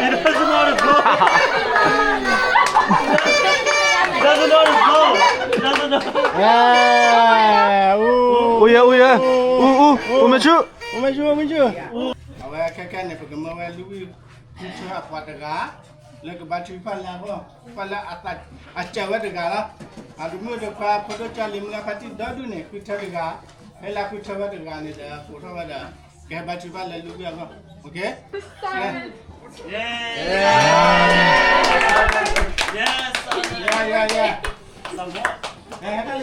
He doesn't know how to blow. He doesn't know how to blow. He doesn't know. အိၣ်ယဲ အိၣ်ယဲ အိၣ် အိၣ် အိၣ်မ့ၢ်ဆူၣ် အိၣ်မ့ၢ်ဆူၣ် အိၣ်မ့ၢ်ဆူၣ် အဝဲခဲခဲန့ၣ် ပကမၢဝဲလူဝံၣ် ဃုထၢအပှၤတဂၤ လၢကဘါထုကဖၣ်လၢအဂီၢ် ပှၤလၢအသးအစၢၤဝဲတဂၤလီၤ. အဒိမုၣ်ဒီးခွါ ဖိဒိၣ်ကၢ်လံၤ မုၢ်ဂၤဖါတံၢ်ဒီဒူၣ်န့ၣ် ဃုထၢတဂၤ, ဖဲလၢဃုထၢဝဲတဂၤန့ၣ်ဒီး ကိးထီၣ်ဝဲဒီး ကဟဲဘါထုကဖၣ်လၢလူဝံၣ်အဂီၢ်, အိၣ်က့ၤ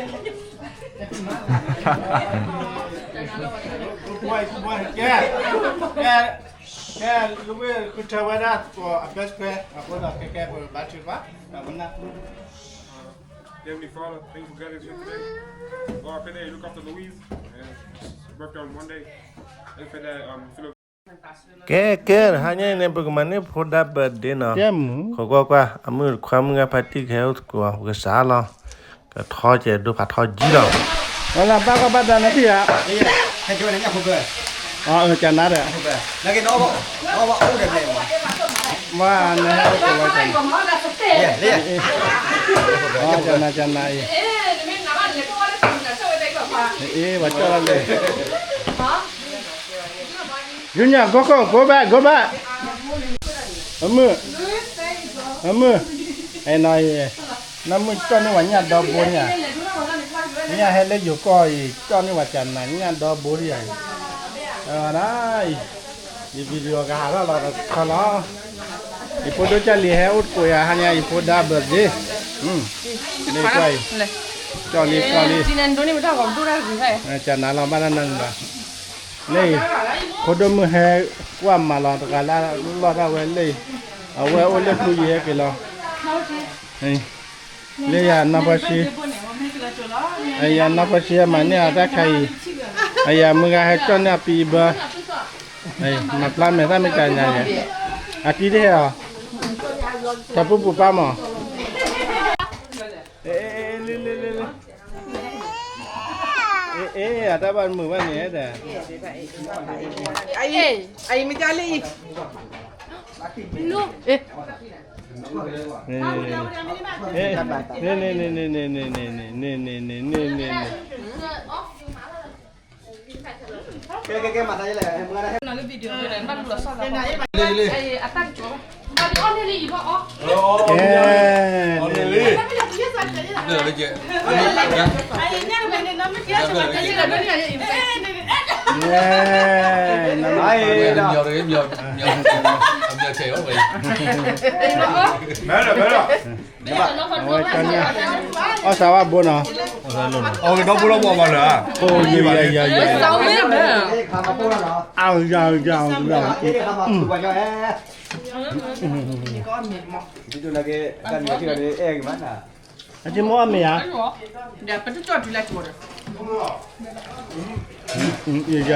ကဲ လူဝံၣ်ဃုထၢဝဲဒၣ် for a best friend အဃိဒီး ခဲကဲ ပဘါထုကဖၣ် ဒီးဝဲနၢ် Heavenly Father, thank you for gathering us here today. Lord, I pray that you look after Louise and her birthday on Monday. Thank you for that, um, fill up ကဲ ကဲ တဟါညါအံၤန့ၣ် ပကမၤန့ၢ်ဖိဒါ birthday နီၤ, ခိးကွၢ်ကွၢ် အမုၣ်ခွါမုၢ်ဂၤဖါတံၢ်ကဟဲအိၣ်သကိး ပကစးလီၤ, ကထီကဲးဒိၣ်ဖးထီကံလီၤ, ဝဲလၢဘၣ်ကီဘၣ်တၢ်နဖံးဧါ, ကနၣ်ဒီး ဝဲနဟဲအိၣ်သကိးဝဲ ကနၣ် ကနၣ် ကနၣ်အံၤ, အ့ ပှၤကၠီၣ်လီၤလံ Junior, go, go, go back, go back. အမုၣ်, အမုၣ်, အဲၣ်နီၤအံၤ, နမုၣ်ကၠီၣ်န့ၢ်ဝဲညၣ်ဒီဘိန့ၣ်ဧါ, ညၣ်ဟဲလၢယိၤကီၢ်အံၤ ကၠီၣ်န့ၢ်ဝဲကနၣ်ညၣ်ဒီဘိန့ၣ်ဧါ, အဝဲဒၣ်အံၤ, ယ video ကဟးထီၣ်လီၤတခီလီၤ, ယဖိဒိၣ်ကၢ်လံၤဟဲအိၣ်သကိးယၤဟါညါ ယဖိဒါ birthday, မ့ၢ်ကွၢ်အံၤ, ကၠီၣ်လံ ကၠီၣ်လံ, ကနၣ်လီၤဘၣ်တၢ်နၢ်နုၤဘၣ် လၢအံၤ, ဖိဒိၣ်မုၣ်ဟဲကွၢ်မၤလီၤတဂၤလၢလီၢ်ဒၣ်ဝဲလၢအံၤ, အဝဲအိၣ်လၢဖုယံၤဟဲက့ၤလီၤ, လၢယၤနီၢ်ဖီဆံ, ယၤနီၢ်ဖီဆံဟဲမၤန့ၢ်အတၢ်ခါအံၤ, အယၤမုၢ်ဂၤဟဲကၠီၣ်န့ၢ်အပံၤဘၢ, မၤဖျါမဲာ်သၣ်မ့ၢ်တၢ်ညါယဲ, အတံၤတဟဲအီၤ, တၢ်ပူၤပူၤပၢ်မး လ့လ့လ့လ့, အ့ အတၢ်ဘၣ်မုာ်ဘၣ်န့ၣ်ဒီး, အံၤမ့ၢ်ကၢ်လံ, န့ၣ်န့ၣ်န့ၣ်န့ၣ်န့ၣ်န့ၣ်န့ၣ်န့ၣ်န့ၣ်န့ၣ်န့ၣ်န့ၣ်န့ၣ်န့ၣ် အီၣ်သးဝဲဘိနီၤ, အီၣ်သးလီၤနီၤ, အီၣ်ကဒီဖိလီၤဘိမးလၢၤ, အီၣ်ယၤ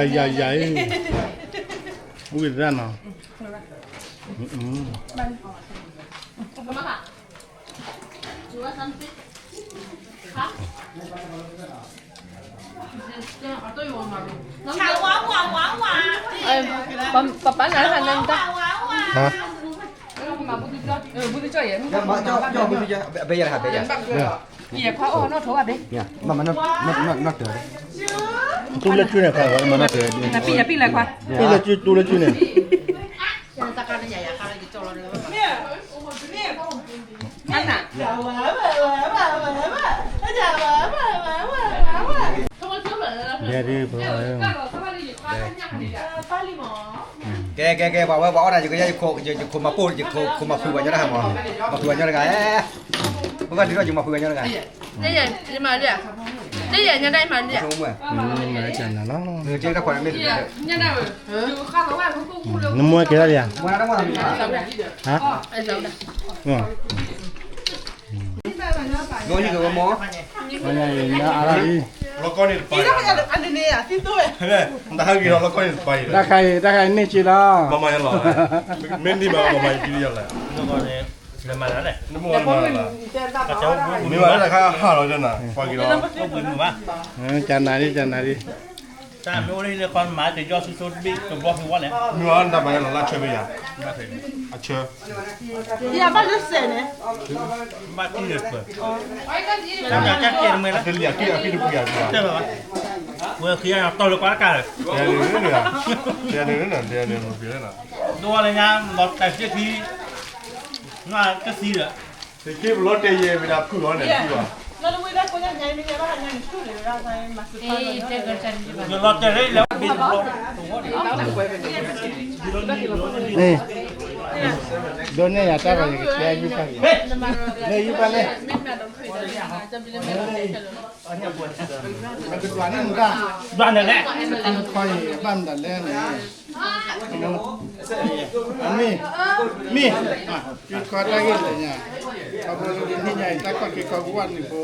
ယၤယၤ, အီၣ်ယၤယၤယၤ, အကမ့ၢ်အီၣ်မ့ၤဧါ, ယၤယၤယၤ, ဝံသရၣ်နီၤ ပပၢ်နၤဟးနၢ်တၢ်, ဟါ, ဘုသူကၠီၣ်ယဲၢ်, ဘဲယဲၢ်တခါဘဲယဲၢ်, ယဲၢ်ခွါအိၣ်နီၣ်ထိးဘၣ်ဘဲ, တူၢ်လၢကုန့ၣ်ခွါ, နပံၢ်ယပံၢ်လၢခွါ, တူၢ်လၢကုတူၢ်လၢကုန့ၣ် ကဲ ကဲ ကဲ ပှၤဝဲပှၤအီၣ်တၢ် ယကယဲ ယခိၣ်မၤပိၢ် ယခိၣ်မၤဖုးပှၤညီတၢ်ဟးမး, မၤဖုးပှၤညီတဂၤ, ပကဒုးထီၣ်ယမၤဖုးပှၤညီတဂၤ, နမ့ၢ်ကဲဒၣ်ယၤ, ဟါ, တၢ်ခါအံၤ တၢ်ခါအံၤန့ၢ်က့လီၤ, မ့ၢ်န့ၢ်ဘၣ်မမၤယပံလီၤ, နမၤလၢလဲၣ်, မ့ၢ်ဝဲတခါဟးလီၤနၤ, ပှၤက့ၤလီၤ, ကနၤဒ်, ကနၤဒ်, တၢ်မ့ၢ်အိၣ်လၢဟံၣ်လၢဃီမၤ တယီၢ်ဆိဆိတဘ့ၣ်တဘျီဃီဝဲလဲၣ်, မ့ၢ်ဝဲတၢ်ပှၤလီၤလၢဆၢဘ့ၣ်ယၤ, အဆၢ, ဘၣ်တံၢ်လၢပှဲၤ, ဝဲခံဂၤတီၢ်လၢကွၢ်တကၢ်လၢၤ, ဒိလၢညါလီၤတၢ်စ့ၢ်ခံ, နကသံဒီး, တက့ၢ်ပလီၤတဲာ်ယဲၢ်ဝံၤဒၣ်ဖုၣ်လီၤန့ၣ်, ဒိးန့ၢ်ယၤတၢ်ဂီၤယကတဲယူၢ်ပၢ်, လၢယူၢ်ပၢ်လဲၣ်, နကဒွးန့ၣ်မတၤ, ဒွးန့ၣ်လဲၣ်, နခီအံၤဘၣ်မတၤလဲၣ်န့ၣ်, အမ့ၢ်, မ့ၢ်, ယခီတၢ်ဂ့ၢ်လၢညါ, ခီဖျိလၢနံၣ်ညါအံၤ တၢ်ခီၣ်က့ၤခီကဝၢ်နံၤဖိ,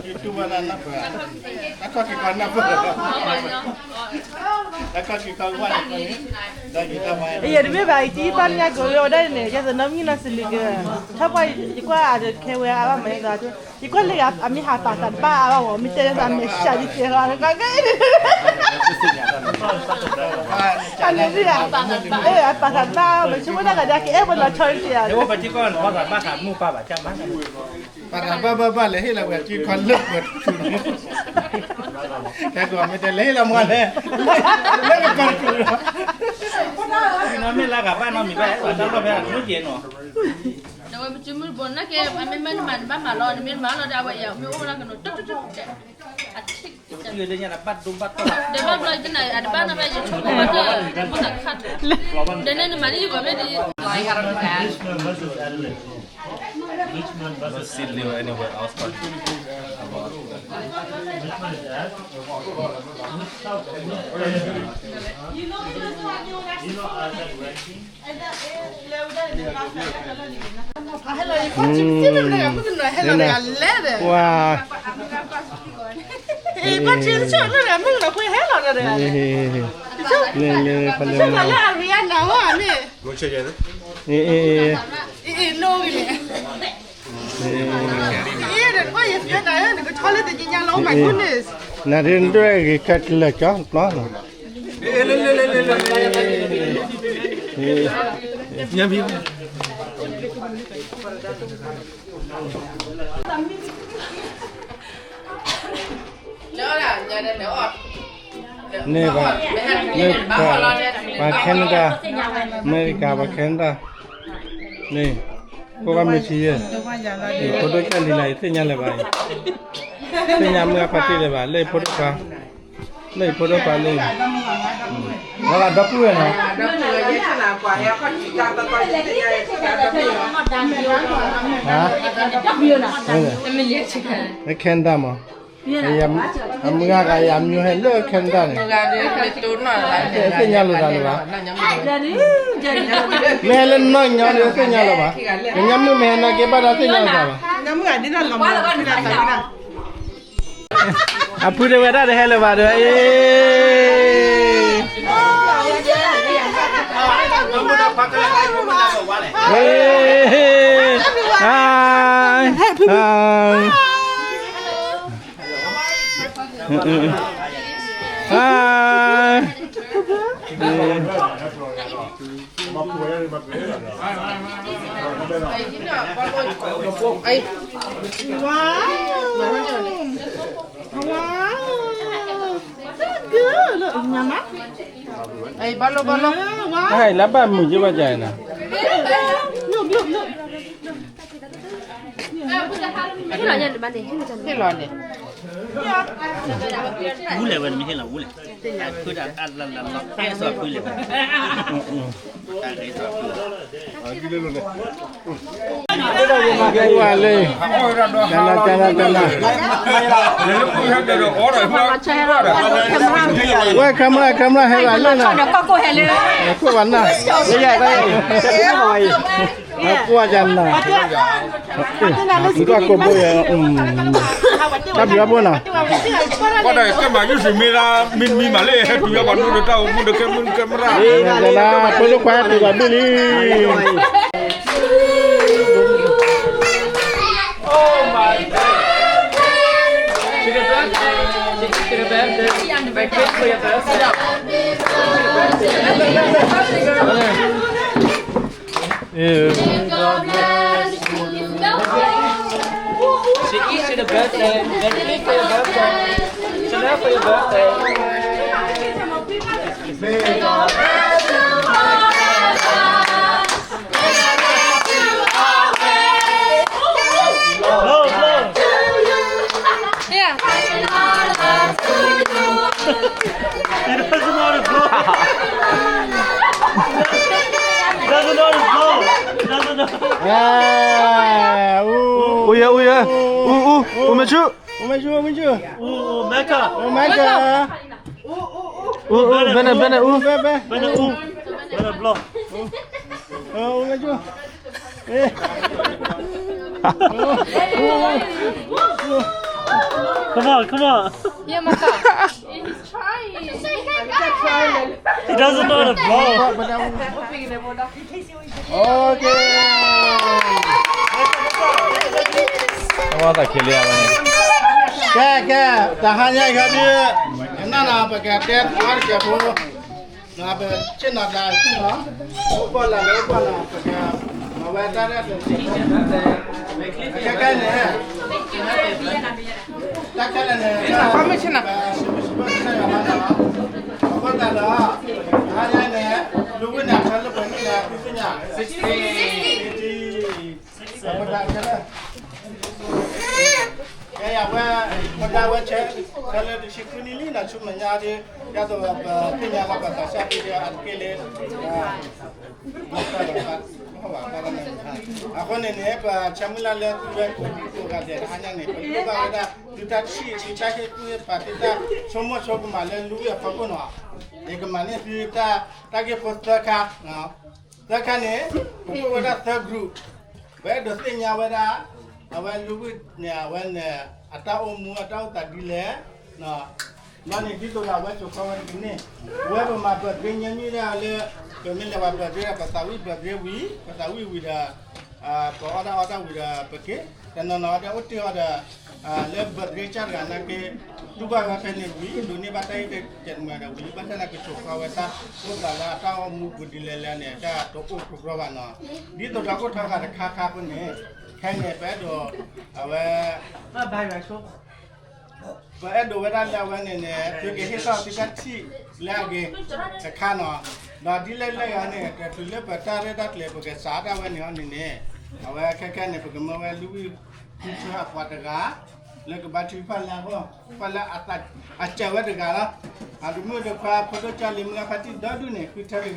ယတူၢ်ဘၣ်နၢ်ပၢၢ်, တၢ်ခီၣ်က့ၤခီနၢ်ပၢၢ်, တၢ်ခီၣ်က့ၤခီကဝၢ်နံၤဖိန့ၣ်, ယတမ့ၢ်ဘၣ် ယတံၢ်ပၢ်ညါကိးဝဲဒၣ်န့ၣ် ယသးနီၣ်မံနီၤစလံးက, ထီၣ်ပှၢ်ယကွၢ်အတခဲဝဲအါဘၣ်မး, ယကွၢ်လၢအမ့ၢ်ဟးပာ်သးတဘၣ်အါဘၣ်မး မ့ၢ်တဲလၢသးမဲာ်ဆှးဒ်တဲဃီ, အန့ၣ်, အပာ်သးတဘၣ် မ့ၢ်ဆိကမိၣ်တၢ်ဂၤဒ်ကအဲၣ်ပှၤလီၤဆီတ့ၢ်ဧါ, ပာ်သးဘၣ်ဘၣ်ဘၣ်လဲၣ် ဟ့ၣ်လီၤပှၤစုခီလၢပှဲၤထူၣ်, ကဲကီးမ့ၢ်တဲလၢဟ့ၣ်လီၤမးလဲၣ်, မ့ၢ်လၢဂၤဘၣ်နီတမံၤဘၣ် တၢ်လီၢ်ဖဲအမ့ၢ်ကဲနီၤ ဒီးဝဲပစုမုၢ်တဘိန့ၣ်က့ အမ့ၢ်မ့ၢ်နမၤနဘၣ်မၤလီၤ နမ့ၢ်နမၤလီၤဒီး အဝဲအံၤမ့ၢ်အိၣ်လၢကနိးတၢ်တၢ်တၢ်တၢ် အထံၣ် ဒီးဘၣ်ဘျီယတနာ်အတဘၣ်နီၢ်ဘၣ်ယဆိကမိၣ်ဘၣ်တၢ် မ့ၢ်သးခါ ဒီးန့ၣ်နမၤန့ၢ်ယဂီၢ်မ့ၢ်ဒ် Let's sit little anywhere else, butနဒုးနဒွဲၣ်ဂ့ၤကတလၢာ်ကၠီပျီနီၤ န့ၣ်ဘၣ်, လၢပှၤ ပှၤ Canada, အမဲရကၤ ပှၤ Canada, န့ၣ်, ဖိဘၣ်မုၢ်ထံယဲၢ်, ဖိဒိၣ်ကၢ်လံၤလၢ် ယသ့ၣ်ညါလၢၤဘၣ်, သ့ၣ်ညါမုၢ်အပှၤတ့ၢ်လၢၤဘၣ်, လၢဖိဒိၣ်ခွါ, လၢဖိဒိၣ်ခွါလၢ, လၢဒီပုၢ်ဝဲၢ်နီၤ, ဟါ, လၢ Canada မး အမုၢ်ဂၤဂၤယၤမ့ၢ်ဟဲလၢ Canada န့ၣ်, သ့ၣ်ညါလိာ်သးလၢၤဘၣ်, မ့ၢ်ဟဲလၢနီၢ်ညီဒီးသ့ၣ်ညါလၢၤဘၣ်, ကညီမုၣ်မ့ၢ်ဟဲနာ်က့ဘၣ်ဒီးသ့ၣ်ညါလိာ်သးဘၣ်, အဖုတဲဝဲဒၣ်တဟဲလၢၤဘၣ်တဲဝဲ, လၢဘၣ်မုာ်က့ဘၣ်ကနၤ, ဟ့ၣ်လီၤန့ၣ်, ဝူလဲၣ်ဝဲန့ၣ်မ့ၢ်ဟ့ၣ်လီၤဝူလဲၣ်, ဖုဒၣ်တၢ်လၢလၢလီၤအဲၣ်စီၤဖုလဲၣ်, ဝဲလၢ, ဝဲ camera camera ဟဲဘၣ်လၢနၤ, ခိၣ်ဘၣ်နၤ, ကွၢ်ယၤနၤ, ကွၢ်ကိးဘိယၤ, တၢ်ဘျုးဘၣ်ဖိနီၤ, ကဲမၤယုၢ်စံးမ့ၢ်ဒၣ် မ့ၢ်မံမးလၢဟဲတုၤယၤပှၤဒိၣ်ဒီးတၢ်အိၣ်မူဒီး camera ဖိဒိၣ်ခွါဟဲတုၤပှၤဒိၣ်လံ Cake for your birthday. Ew. God bless you. She eats you the birthday. Then cake for your birthday. Chanel for your birthday. May God bless you forever. Blow, blow. Yeah. He doesn't know how to blow. He doesn't know how to blow. He doesn't know. Yeah, ooh. Ooh, yeah, ooh, yeah. Ooh, ooh, ooh, Matthew. Ooh, Matthew, ooh, Matthew. Ooh, Mecca. Ooh, Mecca. Ooh, ooh, Bennett, Bennett, ooh. Bennett, ooh. Bennett, blow. Ooh, Matthew. Come on, come on. Yeah, my God. He's trying. He doesn't know the ball. Okay. ဝါသးခဲလၢာ်ဝဲန့ၣ် ကဲ ကဲ တဟါညါအံၤဒုး အနၢ်နၤ ပကတဲသီတကဲးဖိ နပဆ့ၣ်နီၤတၢ်ဆ့ၣ်နီၤ အိၣ်ဘၣ်လၢအိၣ်ဘၣ်လၢ ပကမၤဝဲတၢ်ရဲၣ်တၢ်ကျဲၤ ခဲကဲန့ၣ် တၢ်ခဲလၢာ်န့ၣ် ပှၤစံးဘျုးစံးဖှိၣ်ကစၢ်ယွၤဘၣ်နီၤ အဃိသတးဒီး တဟါညါအံၤန့ၣ် လူၤဝံၣ်န့ၣ် အဆၢလၢပှဲၤနံၣ်လဲၣ် သုသ့ၣ်ညါ sixteen အဃိသတးခဲလၢာ် ကဲယၤဝဲ မတၤဝဲဆဲး ဆဲးလၢတဆံဃုနံၣ်လံနီၤ ဆူမဲာ်ညါဒ် ဒ်သိးပသ့ၣ်ညါလီၤပသးစၢ်ဒ်အတက့ၢ်လၢ အဃိန့ၣ်န့ၣ် ပဆၢမုၢ်လၢ်လၢသုဝဲကိးဒံကိးဂၤဒဲးတဟါညါန့ၣ် ပလိၣ်ဘၣ်ဝဲဒၣ် သုတၢ်ထံၣ် သုတၢ်ဟ့ၣ်ကူၣ်ဟ့ၣ်ဖး သုတၢ်ဆိကမိၣ်ဆိကမးလၢလူၤဝံၣ်အဖီခိၣ်နီၤ ယကမၤန့ၢ်သုတၢ် တၢ်ဂ့ၢ်ဖိသၢခါ သၢခါန့ၣ် ပကအိၣ်ဝဲဒၣ်သၢ group ပအဲၣ်ဒိးသ့ၣ်ညါဝဲဒၣ် အဝဲလူၤဝံၣ်န့ၣ် အဝဲန့ၣ် အတၢ်အိၣ်မူအတၢ်အိၣ်သးဒ်လဲၣ် ဘျီန့ၣ် ဒ်သိးဒီးအဝဲစိာ်ဃီဝဲတကန့ၣ် ပဝဲပမၤ birthday ညီနုၢ်ဒၣ်လၢ ပမ့ၢ်လဲၤဝဲ birthday ဒီး ပသးဝံၣ် birthday ဝံၤ ပသးဝံၣ်ဝံၤဒီး ပအီၣ်တၢ်အီတၢ်ဝံၤဒီးပက့ၤ တနီၤနီၤဒီးအိၣ်တ့ၢ်အီၤဒီး လၢ birthday ကၢ်တဂၤနာ်က့ တူၢ်ဘၣ်ဝဲဖဲန့ၣ်ဝံၤ ဒိးန့ၢ်ဘၣ်တၢ်အံၤတကဲးတမံၤဒီးဝံၤ ဘၣ်ဆၣ်သနာ်က့ စိာ်ဃီဝဲတၢ်အိၣ်သးလၢအတၢ်အိၣ်မူပူၤဒ်လဲၣ်လဲၣ်န့ၣ် တၢ်တအိၣ်ကီကီဘၣ်နီၤ ဒ်သိးဒီးအိၣ်ထီၣ်ဃာ်တခါခါအဃိန့ၣ် ခဲန့ၣ် ပအဲၣ်ဒိး အဝဲ ပအဲၣ်ဒိးဝဲဒၣ်လၢအဝဲန့ၣ်န့ၣ် သုကဟ့ၣ်ထီၣ်သုတၢ်ထံၣ်လၢအဂ့ၤတခါနီၤ ဒီးဒ်လဲၣ်လဲၣ်ဂ့ၤန့ၣ် တချုးလၢပတၢ်ရဲၣ်တၢ်ကျဲၤ ပကစးဒၣ်ဝဲန့ၣ်အီၤန့ၣ်န့ၣ် အဝဲခဲခဲန့ၣ် ပကမၢဝဲလူၤဝံၣ် ဃုထၢအပှၤတဂၤ လၢကဘါထုကဖၣ်လၢအဂီၢ် ပှၤလၢအစၢၤဝဲတဂၤလီၤ အဒိမုၣ်တခွါ ဖိဒိၣ်ကၢ်လံၤ မုၢ်ဂၢ်ဖါတံၢ်ဒီဒူၣ်န့ၣ် ဃုထၢတဂၤ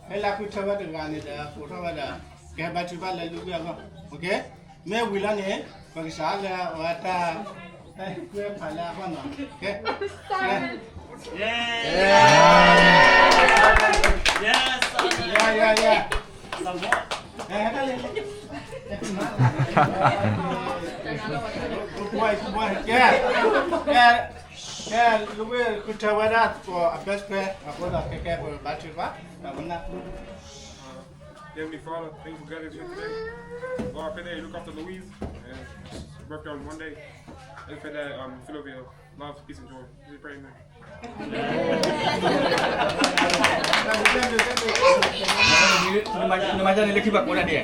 ဖဲလၢဃုထၢဝဲတဂၤန့ၣ်ဒီး အိးထီၣ်ဝဲဒီး ကဟဲဘါထုကဖၣ်လၢလူၤဝံၣ်အဂီၢ် မ့ၢ်ဝံၤလီၤန့ၣ် ပကစးလၢအဝဲတၢ် တၢ်ဟ့ၣ်ကူၣ်ဟ့ၣ်ဖးလၢအဂီၢ်နီၤ ကဲ ကဲ ကဲ လူၤဝံၣ် ဃုထၢဝဲဒၣ် for a best friend အဃိဒီး ခဲကဲ ပဘါထုကဖၣ် တၢ်ဝဲနၢ် Heavenly Father, thank you for gathering here today. Lord, I pray that you look after Louise and her birthday on Monday. I pray that um, you fill her with love, peace, and joy. We pray, amen. နမၤန့ၣ်လၢခံဘၣ်ကိးဒၣ်ဒဲး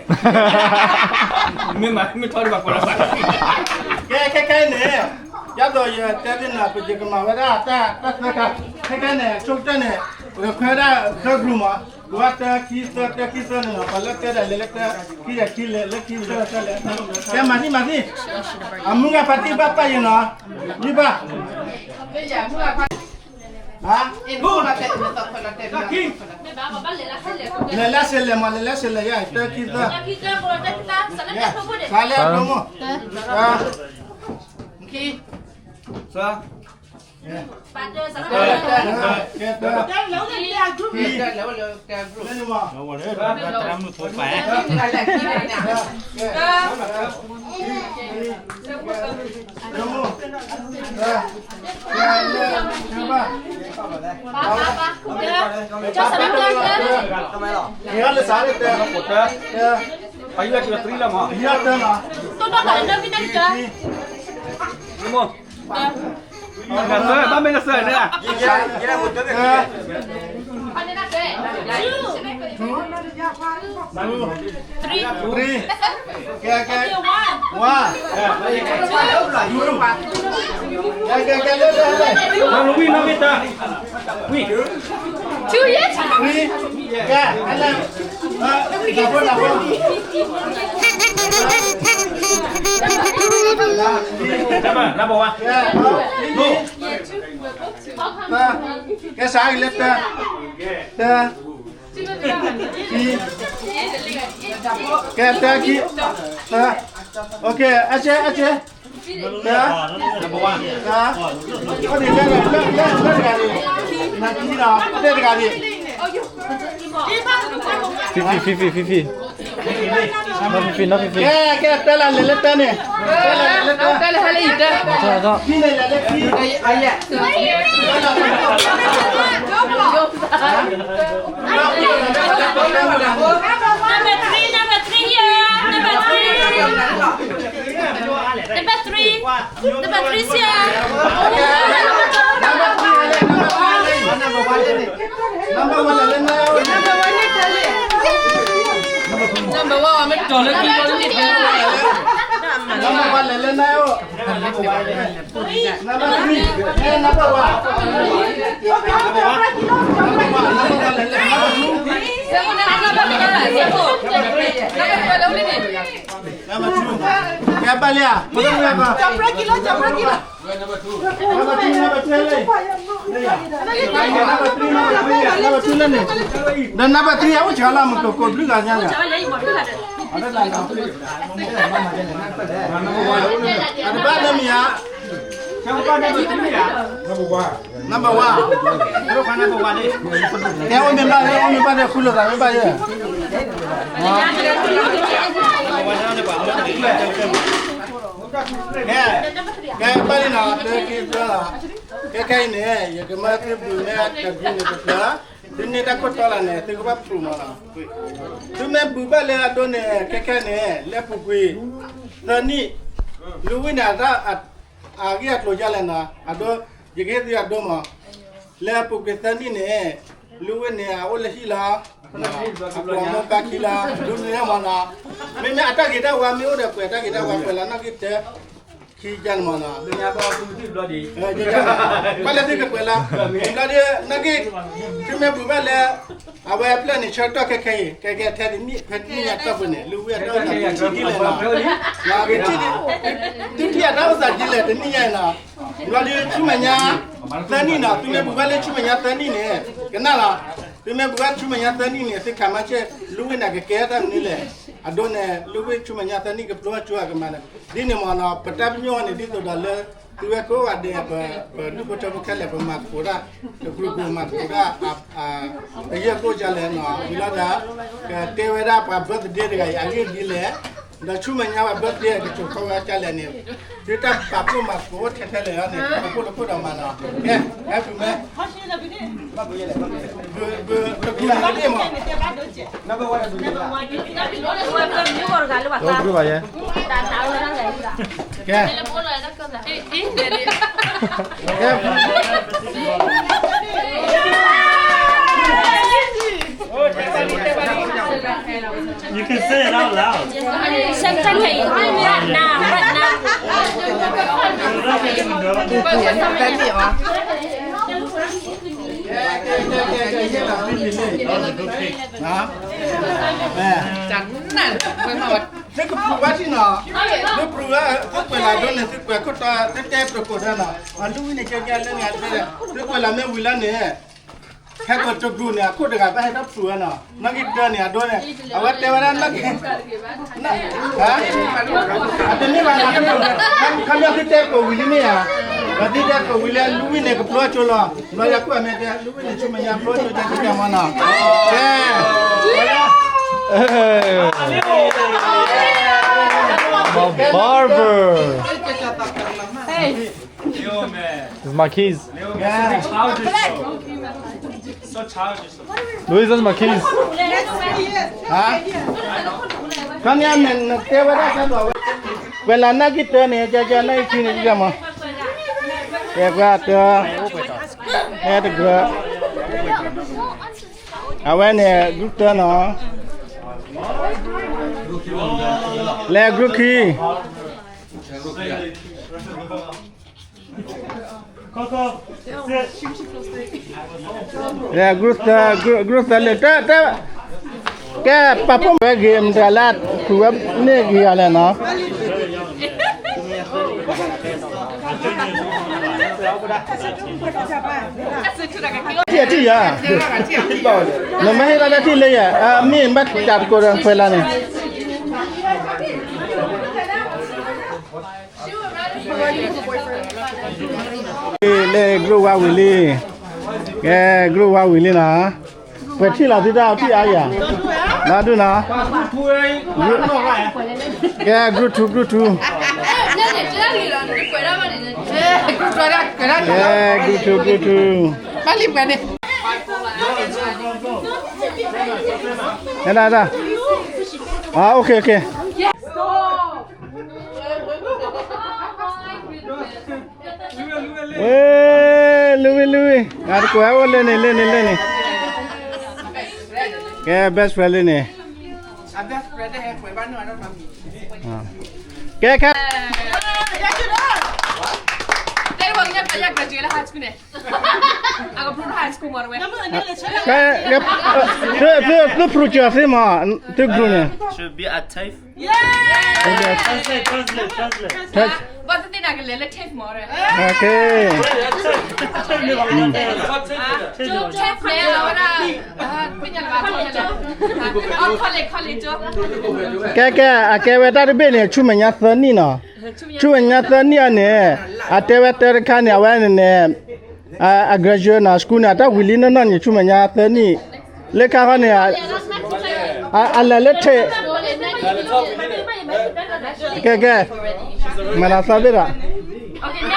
မ့ၢ်မၤ မ့ၢ်ထီၣ်ဒံးဘၣ်ကိးဒၣ်ဘၣ် ကဲ ခဲခဲအံၤန့ၣ် ယသိးယတဲသ့ၣ်နၤ ပယကမၤဝဲဒၣ်တၢ် တၢ်သၢခါ ခဲခဲန့ၣ် ဆိကတၢၢ်န့ၣ် ပကခွဲဒၣ်သၢ group မး ပဝဲတၢခံသၢ တၢခံသၢန့ၣ်နီၤ ပှၤလၢတဲဒၣ်လဲာ်လၢတၢ ခံဒၣ်ခံလဲၣ် လၢခံသၢသၢလဲၣ် ကဲ မၤသံ မၤသံ အမုၢ်ဂၤဖါတံၢ်ဘၣ်ပာ်ယံၤနီၤ ယံၤဘၣ် ဟါ လဲၤလၢစဲးလဲၣ်မး လဲၤလၢစဲးလဲၣ်ယါ တၢခံသၢ စးလဲၣ်အဒိမ့ၢ် ခံ သၢ တၢ တၢ တၢ တၢ တၢ တၢ ဘၣ်မ့ၢ်ကစၢ်န့ၣ် Three. Three. ကဲ ကဲ one. Two. ကဲ ကဲ ကဲ လၢ လၢ လၢ ဝံၤ နီၢ်မ့ၢ်တၢ် ဝံၤ Two yet. Three. ကဲ ဟဲလၢ နဘိ နဘိ နဘိ ဝါ ကဲ စးအံၤလၢတၢ တၢ ခံ ကဲ တၢ ခံ တၢ OK အစဲ အစဲ တၢ တၢ အိၣ်ဒံး လၢ လၢ လၢတဂၤန့ၣ် နခံဒီး တဲတဂၤန့ၣ် Fifi, Fifi, Fifi. နီၢ် Fifi, နီၢ် Fifi. ကဲ ကဲ တၢ်လၢလဲၤလၢတၢ်န့ၣ် တၢ်လၢလဲၤလၢတၢ် တၢ်လၢဟဲလၢအံၤတၢ် ခံန့ၣ်လဲၤလၢခံ Number three, number three here, number three. Number three, number three here. Number one လဲၤလၢနၢ်အိၣ် Number one မ့ၢ်တီၤလၢခံဘီန့ၣ် Number one လဲၤလၢနၢ်အိၣ် Number three လဲၤ number one လဲၤလၢ number two number two ကဲ ဘၣ်လံဧါ မ့ၢ်တမ့ၢ်ဘၣ် Number two, number two လဲၤ number three, number three လဲၤ number two လဲၤန့ၣ် ဒီး number three အအိၣ်ဆၢလၢမုၢ်ကိးကိးဘျုးဂၤညါန့ၣ် အတဘၣ်လၢမ့ၢ်ဧါ number one တဲအိၣ်မ့ၢ်ဘၣ် အိၣ်မ့ၢ်ဘၣ်ဒီးဃုလိာ်သးမ့ၢ်ဘၣ်ယဲ ကဲ ကဲ ဘၣ်လံနီၤ တၢ်က့ၤသၢလီၤ ကဲ ခဲအံၤန့ၣ် ယကမၢသုဘုးမ့ၢ်တဘုးန့ၣ်တဖျၢၣ် သုန့ၢ်တၢ်ခိၣ်တီလီၤန့ၣ် သုကဘၣ်ဖျိမးလီၤ သုမ့ၢ်ဘုးဘၣ်လၢအဒိန့ၣ် ခဲခဲန့ၣ် လၢအပူၤကွံာ် သၢနံၣ် လူၤဝံၣ်န့ၣ် အဂ့ၢ်အကျိၤဒ်လဲၣ်နီၤ အဒိ ယကဟ့ၣ်သုအဒိမး လၢအပူၤကွံာ်သၢနံၣ်န့ၣ် လူၤဝံၣ်န့ၣ် အအိၣ်လၢဟံၣ်လီၤ အပှၤမိၢ်ပၢ်ခံလီၤ ဒိန့ၣ်မးနီၤ မ့မ့ၢ်အတၢ်ဂ့ၤတၢ်ဝါမ့ၢ်အိၣ်ဒီးပှဲၤတၢ်ဂ့ၤတၢ်ဝါပှဲၤလီၤ နီၣ်ဂံၢ်တၢ ခံကန့ၣ်မးနီၤ ဘၣ်လၢသုကပှဲၤလီၤ ဘျီဒီး နီၣ်ဂံၢ် သုမ့ၢ်ဘုးဘၣ်လၢ အဝဲအဖျၢၣ်န့ၣ် ဆၢကတီၢ်ခဲခဲအံၤ ကဲကဲထဲတနံၣ် ဖဲတနံၣ်ညါတီၢ်ပူၤန့ၣ် လူၤဝံၣ်အတၢ်အိၣ်သးဒ်လဲၣ်နီၤ သုထံၣ်အတၢ်အိၣ်သးဒ်လဲၣ် တနံၣ်ညါအံၤနီၤ ဘျီဒီးဆူမဲာ်ညါ သၢနံၣ်နီၤ သုမ့ၢ်ဘုးဘၣ်လၢဆူမဲာ်ညါသၢနံၣ်န့ၣ် ကနၣ်လီၤ သုမ့ၢ်ဘုးဘၣ်ဆူမဲာ်ညါသၢနံၣ်န့ၣ် သုခးမၤစၢၤ လူၤဝံၣ်န့ၣ် ကကဲတၢ်မနုၤလဲၣ် အဒိန့ၣ် လူၤဝံၣ်ဆူမဲာ်ညါသၢနံၣ်ကဖျိမၤကၠိအကမၤန့ၣ် ဒ်န့ၣ်မးနီၤ ပတၢ်ပညိၣ်န့ၣ် ဒ်သိးဒီးလၢ သုဝဲကိးဂၤဒဲး ပဒူၣ်ဖိထၢဖိခဲလၢာ် ပမၤသကိးတၢ် တကြူးကြူးမၤသကိးတၢ် အယဲၢ်ကိၣ်ကလဲၣ်နီၤ ဝံၤလီၤဒီး ကတဲဝဲဒၣ်ပှၤ birthday တဂၤအံၤ အဂ့ၢ်ဒ်လဲၣ် ဒီးဆူမဲာ်ညါပှၤ birthday ကစိာ်ခီဝဲကလဲၣ်န့ၣ် သုတၢ်ပာ်ဖှိၣ်မၤသကိးအိၣ်ထဲထဲလဲၣ်န့ၣ် ပာ်ဖှိၣ်လၢခိၣ်ဒီးမၤနီၤ ကဲ happy မ့ၢ် တကြူးန့ၣ်တဘ့ၣ်မး ကဲ ကဲ You can say it out loud. Sometimes I right now, right now. သုကပူၤဘၣ်ထံနီၤ သုပူၤဘၣ် သုကွဲးလီၤဒိန့ၣ် သုကွဲးခိၣ်တီ သုတဲပကိးတၢ်နီၤ အလူၤဝံၣ်န့ၣ် ကဲကဲလၢန့ၣ် သုကွဲးလီၤမ့ၢ်ဝံၤလၢန့ၣ် ဟဲကီးတကြူးန့ၣ် အခိၣ်တဂၤဘၣ်ဟဲထီၣ်ပူၤဝဲနီၤ နီၣ်ဂံၢ်တၢန့ၣ် အဒိန့ၣ် အဝဲတဲဝဲဒၣ်နီၣ်ဂံၢ် ဟါ အတမ့ၢ်ဘၣ်နီၤ ခီပညီသုတဲကိးဝံၤလံမ့ၢ်ဧါ ဒီးသုတဲကိးဝံၤလၢလူၤဝံၣ်န့ၣ် ကဖျိကၠိလီၤ ဘျီယၤခိၣ်အမဲာ်တဲ လူၤဝံၣ်န့ၣ် ဆူမဲာ်ညါဖျိကၠိတဲကဲမးနီၤ ကဲ Barber. Hey. It's my keys. Leo, man, such a childish, bro. So childish. Louis, that's my keys. ဟါ ခီပညီနတဲဝဲဒၣ်ကဲဘျီဝဲ ဝဲလၢနီၣ်ဂံၢ်တၢန့ၣ် ကဲကဲနီၣ်ဂံၢ်ခံန့ၣ် ကဲမး ကဲပှၤတၢ, ဟဲတကြၢး, အဝဲန့ၣ် group တၢနီၤ, လဲၤ group ခံ, လဲၤ group သၢ, group သၢလၢတၢ်, တၢ်, ကဲပာ်ဖှိၣ်ဝဲဂ့ၤမတၤလၢ ခူဝဲန့ၢ်ဂ့ၤဂၤလဲၣ်နီၤ. ထံၣ်ထံၣ်ယၤ, နမ့ၢ်ဟ့ၣ်လီၤတၢ်ထံၣ်လၢယၤ, မ့ၢ်ဘၣ်တၢ်တကိးဒီးခွဲးလၢ်န့ၣ်, လၢ group ဝါဝံၤလံ, ကဲ group ဝါဝံၤလံနီၤ, ပှဲၤထံၣ်လီၤသုတၢ်ထံၣ်အါယၤ, လီၤဒုနီၤ, ကဲ group two, group two, ကဲ group two, group two, ဒၣ်ဒၣ်, အ OK, OK, Wait, Louis, Louis, အတကိးဟဲအိၣ်လၢန့ၣ် လၢန့ၣ် လၢန့ၣ်, ကဲ best friend လၢန့ၣ်, ကဲ ခဲ သု သု သု project သ့မး, သု group န့ၣ်, should be a thief. Translate, translate, translate. ဘၣ်သ့ၣ်သ့ၣ်နကလဲၤလၢ TAFE မး, OK. TAFE န့ၣ် အဝဲဒၣ် သ့ၣ်ညါလၢၤဘၣ် college, college ကဲ ကဲ အကဲဝဲတၢ်တဘ့ၣ်န့ၣ် ဆူမဲာ်ညါသၢနံၣ်နီၤ, ဆူမဲာ်ညါသၢနံၣ်အန့ၣ်, အတဲဝဲတၢ်တခါန့ၣ် အဝဲန့ၣ်န့ၣ် အ graduate နီၤ school န့ၣ် အတၢ်ဝံၤလံနီၢ်နီၢ်န့ၣ် ဆူမဲာ်ညါသၢနံၣ်, လၢခါခီန့ၣ် အလဲၤလၢ TAFE, ကဲ ကဲ မၤလၤသီဘ့ၣ်ဒီး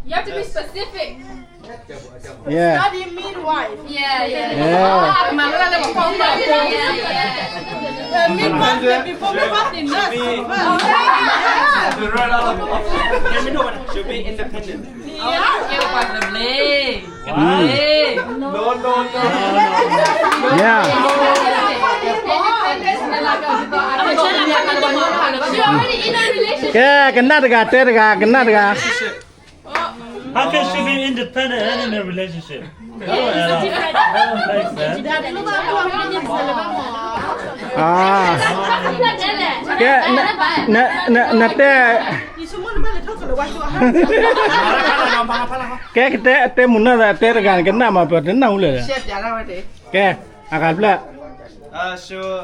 You have to be specific. Yeah. Study midwife. Yeah, yeah. Yeah. Midwife before midwife is nurse. Should be independent. Yeah. No, no, no. Yeah. ကဲ ကနၣ်တဂၤ တဲတဂၤ ကနၣ်တဂၤ How can she be independent and in a relationship? That don't add up. That don't make sense. ကဲ နတဲ ကဲ တဲမုာ်နီၢ်သး တဲတဂၤန့ၣ် ကနၣ်မး ပတနၢ်ဟူလၢၤဒီး ကဲ အဂၤဖျၢၣ်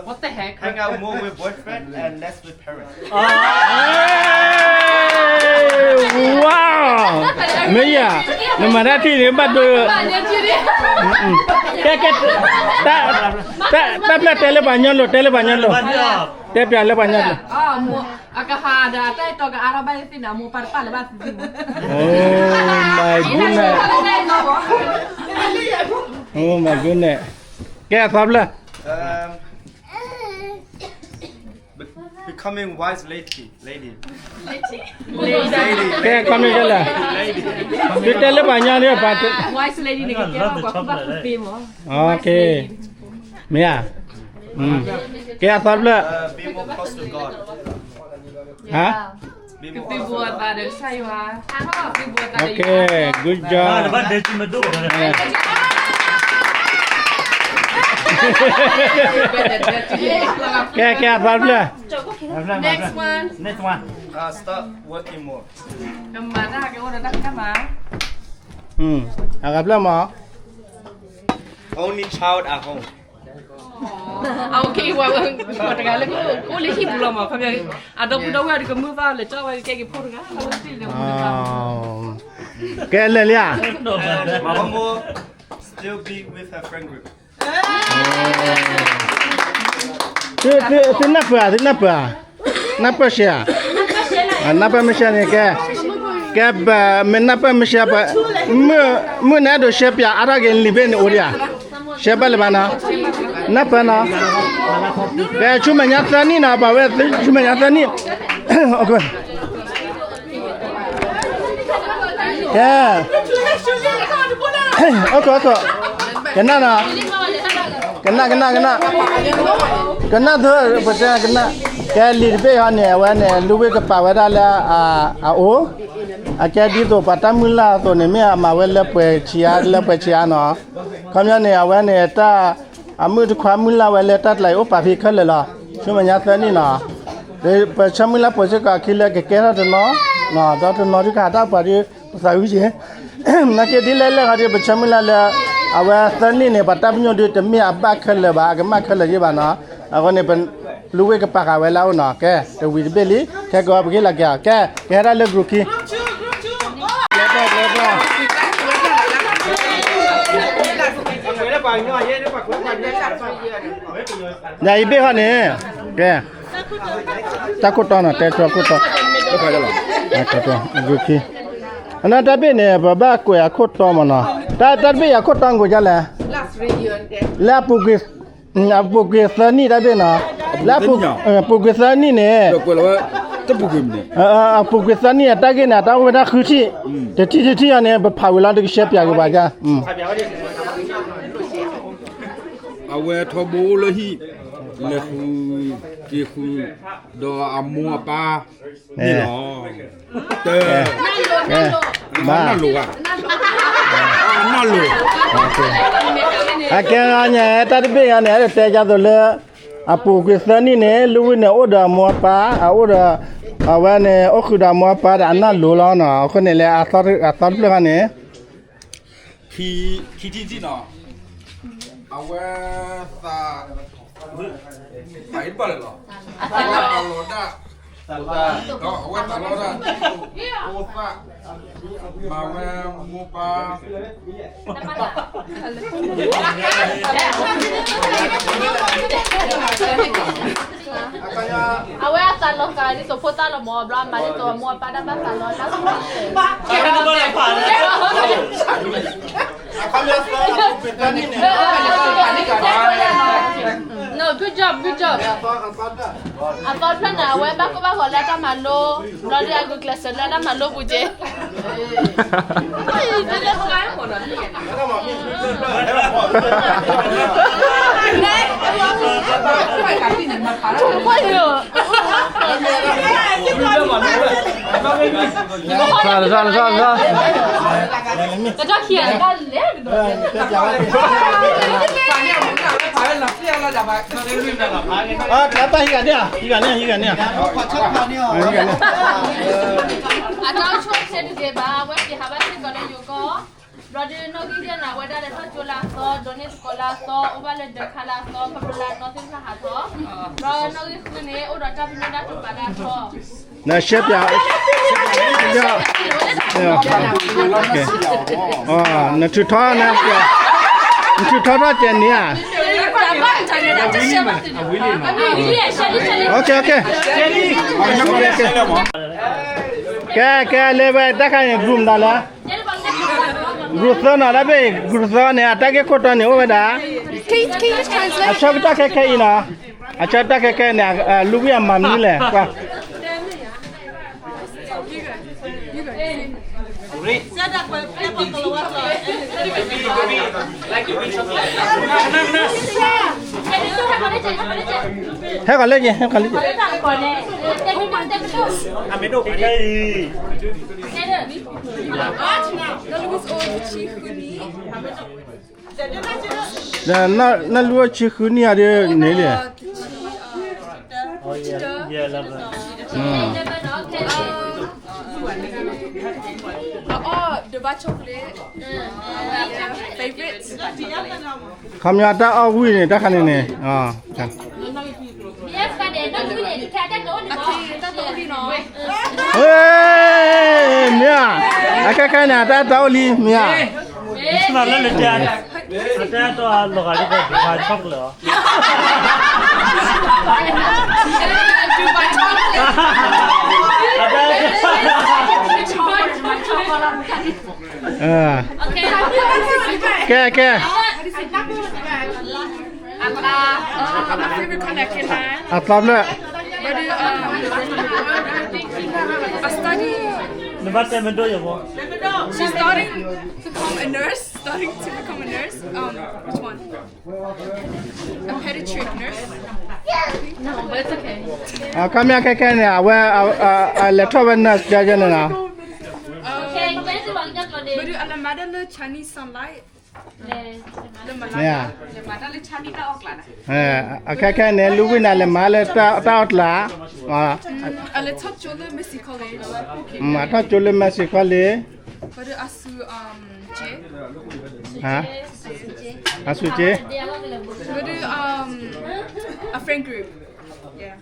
What the heck? Hang out more with boyfriend and less with parents. မ့ၢ်ယၤ နမၤတၢ်ထံၣ်န့ၣ် ဘၣ်ဒိ ကဲ ကဲ တၢ်ဖျၢၣ်တဲလၢပှၤညီလိာ် တဲလၢပှၤညီလိာ် တဲပၠးလၢပှၤညီလိာ် အကဟးဒီးအတၢ်အဲၣ်တီကအါထီၣ်ဘၣ်သ့ၣ်န့ၣ် အမိၢ်ပၢ်တပာ်လၢဘၣ်သ့ၣ်သ့ၣ်မး Oh my goodness. Oh my goodness. ကဲ အသီဖျၢၣ် Be- becoming wise lady, lady. Lady. ကဲ comment ကဲလဲၣ် သုတဲလၢပှၤညီန့ၣ် ပှၤ Wise lady န့ၣ် ကကဲဘၣ်ပှၤကူၣ်ဘၣ်ကူၣ်သ့မး Okay. မ့ၢ်ဧါ ကဲ အသီဖျၢၣ် Uh, be more close to God. ဟါ Be more close to God. ကသုဘိအသးဒီးကစၢ်ယွၤ ကသုဘိအသးဒီးယွၤ Okay, good job. ကဲ ကဲ အသီဖျၢၣ် Next one. Next one. Uh, start working more. ကမၤတၢ်ကအိၣ်ဒီးတၢ်ဖံးတၢ်မၤ အဂၤဖျၢၣ်မး Only child at home. Okay, ပှၤတဂၤလၢကအိၣ်လၢဟံၣ်ပူၤလီၤမး ခီပညီ အဒီပုၢ်ဒီဝဲၢ်တကမုာ်ဘၣ်လၢကၠီဝဲကဲက့ၤဖိတဂၤ ကဲလဲၣ်လံဧါ One more, still be with her friend group. သုနၢ်ပၢၢ် သုနၢ်ပၢၢ် နၢ်ပၢၢ်ရှဲဧါ နၢ်ပၢၢ်မ့ၢ်ရှဲန့ၣ်ကဲ ကဲ မ့ၢ်နၢ်ပၢၢ်မ့ၢ်ရှဲ မုၢ်နအဲၣ်ဒိးရှဲပၠးအါထီၣ်က့ၤလံာ်ဘ့ၣ်န့ၣ်အိၣ်ဒံးဧါ ရှဲဘၣ်လၢၤဘၣ်နီၤ, နၢ်ပၢၢ်နီၤ, ကဲ ဆူမဲာ်ညါသၢနံၣ်နီၤ, ပှၤဝဲဆူမဲာ်ညါသၢနံၣ်, ကဲ, ကနၣ်နီၤ, ကနၣ် ကနၣ် ကနၣ်, ကနၣ်သၢ ပတဲကနၣ်, ကဲလံာ်တဘ့ၣ်ဟီန့ၣ် အဝဲန့ၣ် လူဝ့ၢ်ကပာ်ဝဲဒၣ်လၢအအိၣ်, အကဲဒ်သိးပှၤတၢ်မုၢ်လၢ်အသိးန့ၣ် မ့ၢ်အမၤဝဲလၢပှဲၤဆံးအါ လၢပှဲၤဆံးအါနီၤ, ခီပညီန့ၣ် အဝဲန့ၣ် တၢ် အမုၣ်တခွါမုၢ်လၢ်ဝဲလၢတၢ်တလးအံၤအိၣ်ပာ်ဖဲခဲလၢာ်လီၤ, ဆူမဲာ်ညါသၢနံၣ်နီၤ, ပဆၢမုၢ်လၢ်ပှဲၤစ့ၢ်ကီးအခံလၢကကဲထီၣ်တနီၤ, ဒီးတနီၤဒုးကဟးတၢ်ပှၤဒုး ပသးဝံၣ်က့ၤ, နာ်က့ဒ်လဲၣ်လဲၣ်ခီဒုး ပဆၢမုၢ်လၢ်လၢ အဝဲသၢနံၣ်န့ၣ် ပှၤတၢ်ပညိၣ်ဒုးတမ့ၢ်အဘၣ်ခဲလၢာ်ဘၣ် အကမၣ်ခဲလၢာ်ယ့ၢ်ဘၣ်နီၤ, အဃိန့ၣ် လူဝ့ၢ်ကပာ်ဃာ်ဝဲလၢအအိၣ်နီၤ, ကဲ တဝံၤတဘ့ၣ်လံ, ခဲကီးပကဟ့ၣ်လီၤက့ၤအီၤ, ကဲ ကဟဲဒၣ်လၢ group ခံ ယၤအံၤဘ့ၣ်ဟီန့ၣ်, ကဲ, တၢ်ခိၣ်တီနီၤ တဲဆိခိၣ်တီ, အဂုၤခံ, အနီၢ်တၢ်ဘ့ၣ်န့ၣ် ပဘၣ်ကွဲးအခိၣ်တီမ့ၢ်နီၤ, တၢ်တၢ်တဘ့ၣ်အခိၣ်တီကိးဒ်လဲၣ်, လၢအပူၤကွံာ်, အပူၤကွံာ်သၢနံၣ်တၢ်ဘ့ၣ်နီၤ, လၢအပူၤကွံာ်သၢနံၣ်န့ၣ် အပူၤကွံာ်သၢနံၣ်အတၢ်ဂ့ၢ်န့ၣ် အတၢ်အိၣ်ဝဲဒၣ်ဃုထံၣ်, တထံၣ်တထံၣ်အံၤန့ၣ် ပဖးဝံၤလီၤ တကဆှဲပၠးက့ၤပှၤကါ အဝဲထီဘိလၢဟံၣ်, လဲၤဃု, က့ၤဃု, ဒီးအမိၢ်အပၢ်န့ၣ်လီၤ, တ, နၢ်လိၤဧါ, နၢ်လိၤ, အကဲဂၤန့ၣ် တၢ်တဘ့ၣ်ဂၤန့ၣ် အဲၣ်ဒိးတဲဒ်သိးလၢ အပူၤကွံာ်သၢနံၣ်န့ၣ် လူဝံၢ်န့ၣ် အိၣ်ဒီးအမိၢ်အပၢ်, အအိၣ်ဒီး, အဝဲန့ၣ် အိၣ်ဃုာ်ဒီးအမိၢ်အပၢ်ဒီးအနၢ်လိၤလီၤနီၤ, အဃိန့ၣ်လၢ အသီတဖျၢၣ်ခါန့ၣ် ခံ, ခံထံၣ်တထံၣ်နီၤ, အဝဲသး, သးအံၤတဘၣ်လဲၣ်လီၤ, အဝဲသးလီၤဒၣ်, အဝဲသးလီၤဒၣ်, အိၣ်သး, မၤဝဲမိၢ်ပၢ် အဝဲအသးလီၤဃာ်ဒ်သိးဖိသၣ်လီၤမၢ်ဘျီ အမၤဒ်သိးအမိၢ်အပၢ်တၢ်ဘၣ်သးလီၤလၢ်, no, good job, good job. အသီတဖျၢၣ်န့ၣ် အဝဲဘၣ်ကိၢ်ဘၣ်ဂီၤလၢတၢ်မၤလိ, ဘျီဒုးအဂုာ်ကျဲးစၢးလၢတၢ်မၤလိပူၤက့ၤ အတၢ်ဟံးဂၤန့ၣ်, ဟံးဂၤန့ၣ်, ဟံးဂၤန့ၣ်, ဟံးဂၤန့ၣ်, အတၢ်အိၣ်ဆူၣ်အိၣ်ချ့တဂ့ၤဘၣ်, အဝဲသ့ၣ်ဟးဘၣ်စ့ၢ်ကီးလၢယိၤကီၢ်, ဘျီဒုးနီၣ်ဂံၢ်ဒဲးန့ၣ် အဝဲဒၣ်လဲၤထီၣ်ကၠိလၢအသီ, ဒိးန့ၢ်သကိးလၢအသီ, အိၣ်ဘၣ်လၢဒၢးခါလၢအသီ, ခီဖျိလၢအနီၢ်သ့ၣ်တဖၣ်ဟးထီၣ်, ဘျီနီၣ်ဂံၢ်ဃုန့ၣ် အိၣ်ဒီးတၢ်ပညိၣ်တၢ်တိာ်ပာ်လၢအထီၣ် နရှဲပၠး, နထုးထီၣ်, နထုးထီၣ်ထီၣ်ကဲန့ၣ်ဧါ, ကဲ ကဲ လၢဝဲတၢ်ခါန့ၣ် group မတၤလဲၣ်, group သၢနီၤ တၢ်ဘ့ၣ် group သၢန့ၣ် အတၢ်ဂ့ၢ်ခိၣ်တီန့ၣ် အိၣ်ဝဲဒၣ် အဆၢကတီၢ်ခဲခဲအံၤနီၤ, အဆၢကတီၢ်ခဲခဲန့ၣ် လူဝံၢ်အမၤမနုၤလဲၣ်, ကွၢ် ဟဲကီးလၢက့ၤ, ဟဲကီးလၢက့ၤ, နလူအိᣣ်ဆံဃုနံၣ်ဧါဒ်န့ၣ်လဲၣ်, ခီပညီတၢ်အီၣ်ဝံၣ်န့ၣ် တၢ်ခါန့ၣ်န့ၣ်, မ့ၢ်ဧါ, အခဲခဲန့ၣ် တၢ်တၢ်အိၣ်လံ မ့ၢ်ဧါ, အတဲတီလီၤဂာ်ဒ်သိး Dubai chocolate လီၤ, ကဲ ကဲ, အသီဖျၢၣ် I study. နဘၣ်တဲမဒိယဘီ She's starting to become a nurse. Starting to become a nurse. Um, which one? A pediatric nurse. အခီပညီခဲခဲန့ၣ် အဝဲ အလဲၤထီၣ်ဝဲ nurse ကဲကဲန့ၣ်လီၤ. ဘဒုအလမၤဒၣ်လၢ Chinese Sunlight. မ့ၢ်ဧါ. အခဲခဲန့ၣ် လူဝံၣ်နၤလဲၤမၤလၢတၢ်အီၣ်ကျး, အလဲၤထီၣ်ကၠိလၢ Mercy College. အထီၣ်ကၠိလၢ Mercy College. ဘဒုအဆူၣ်က့, အဆူၣ်က့, ဘဒု a friend group. Yeah.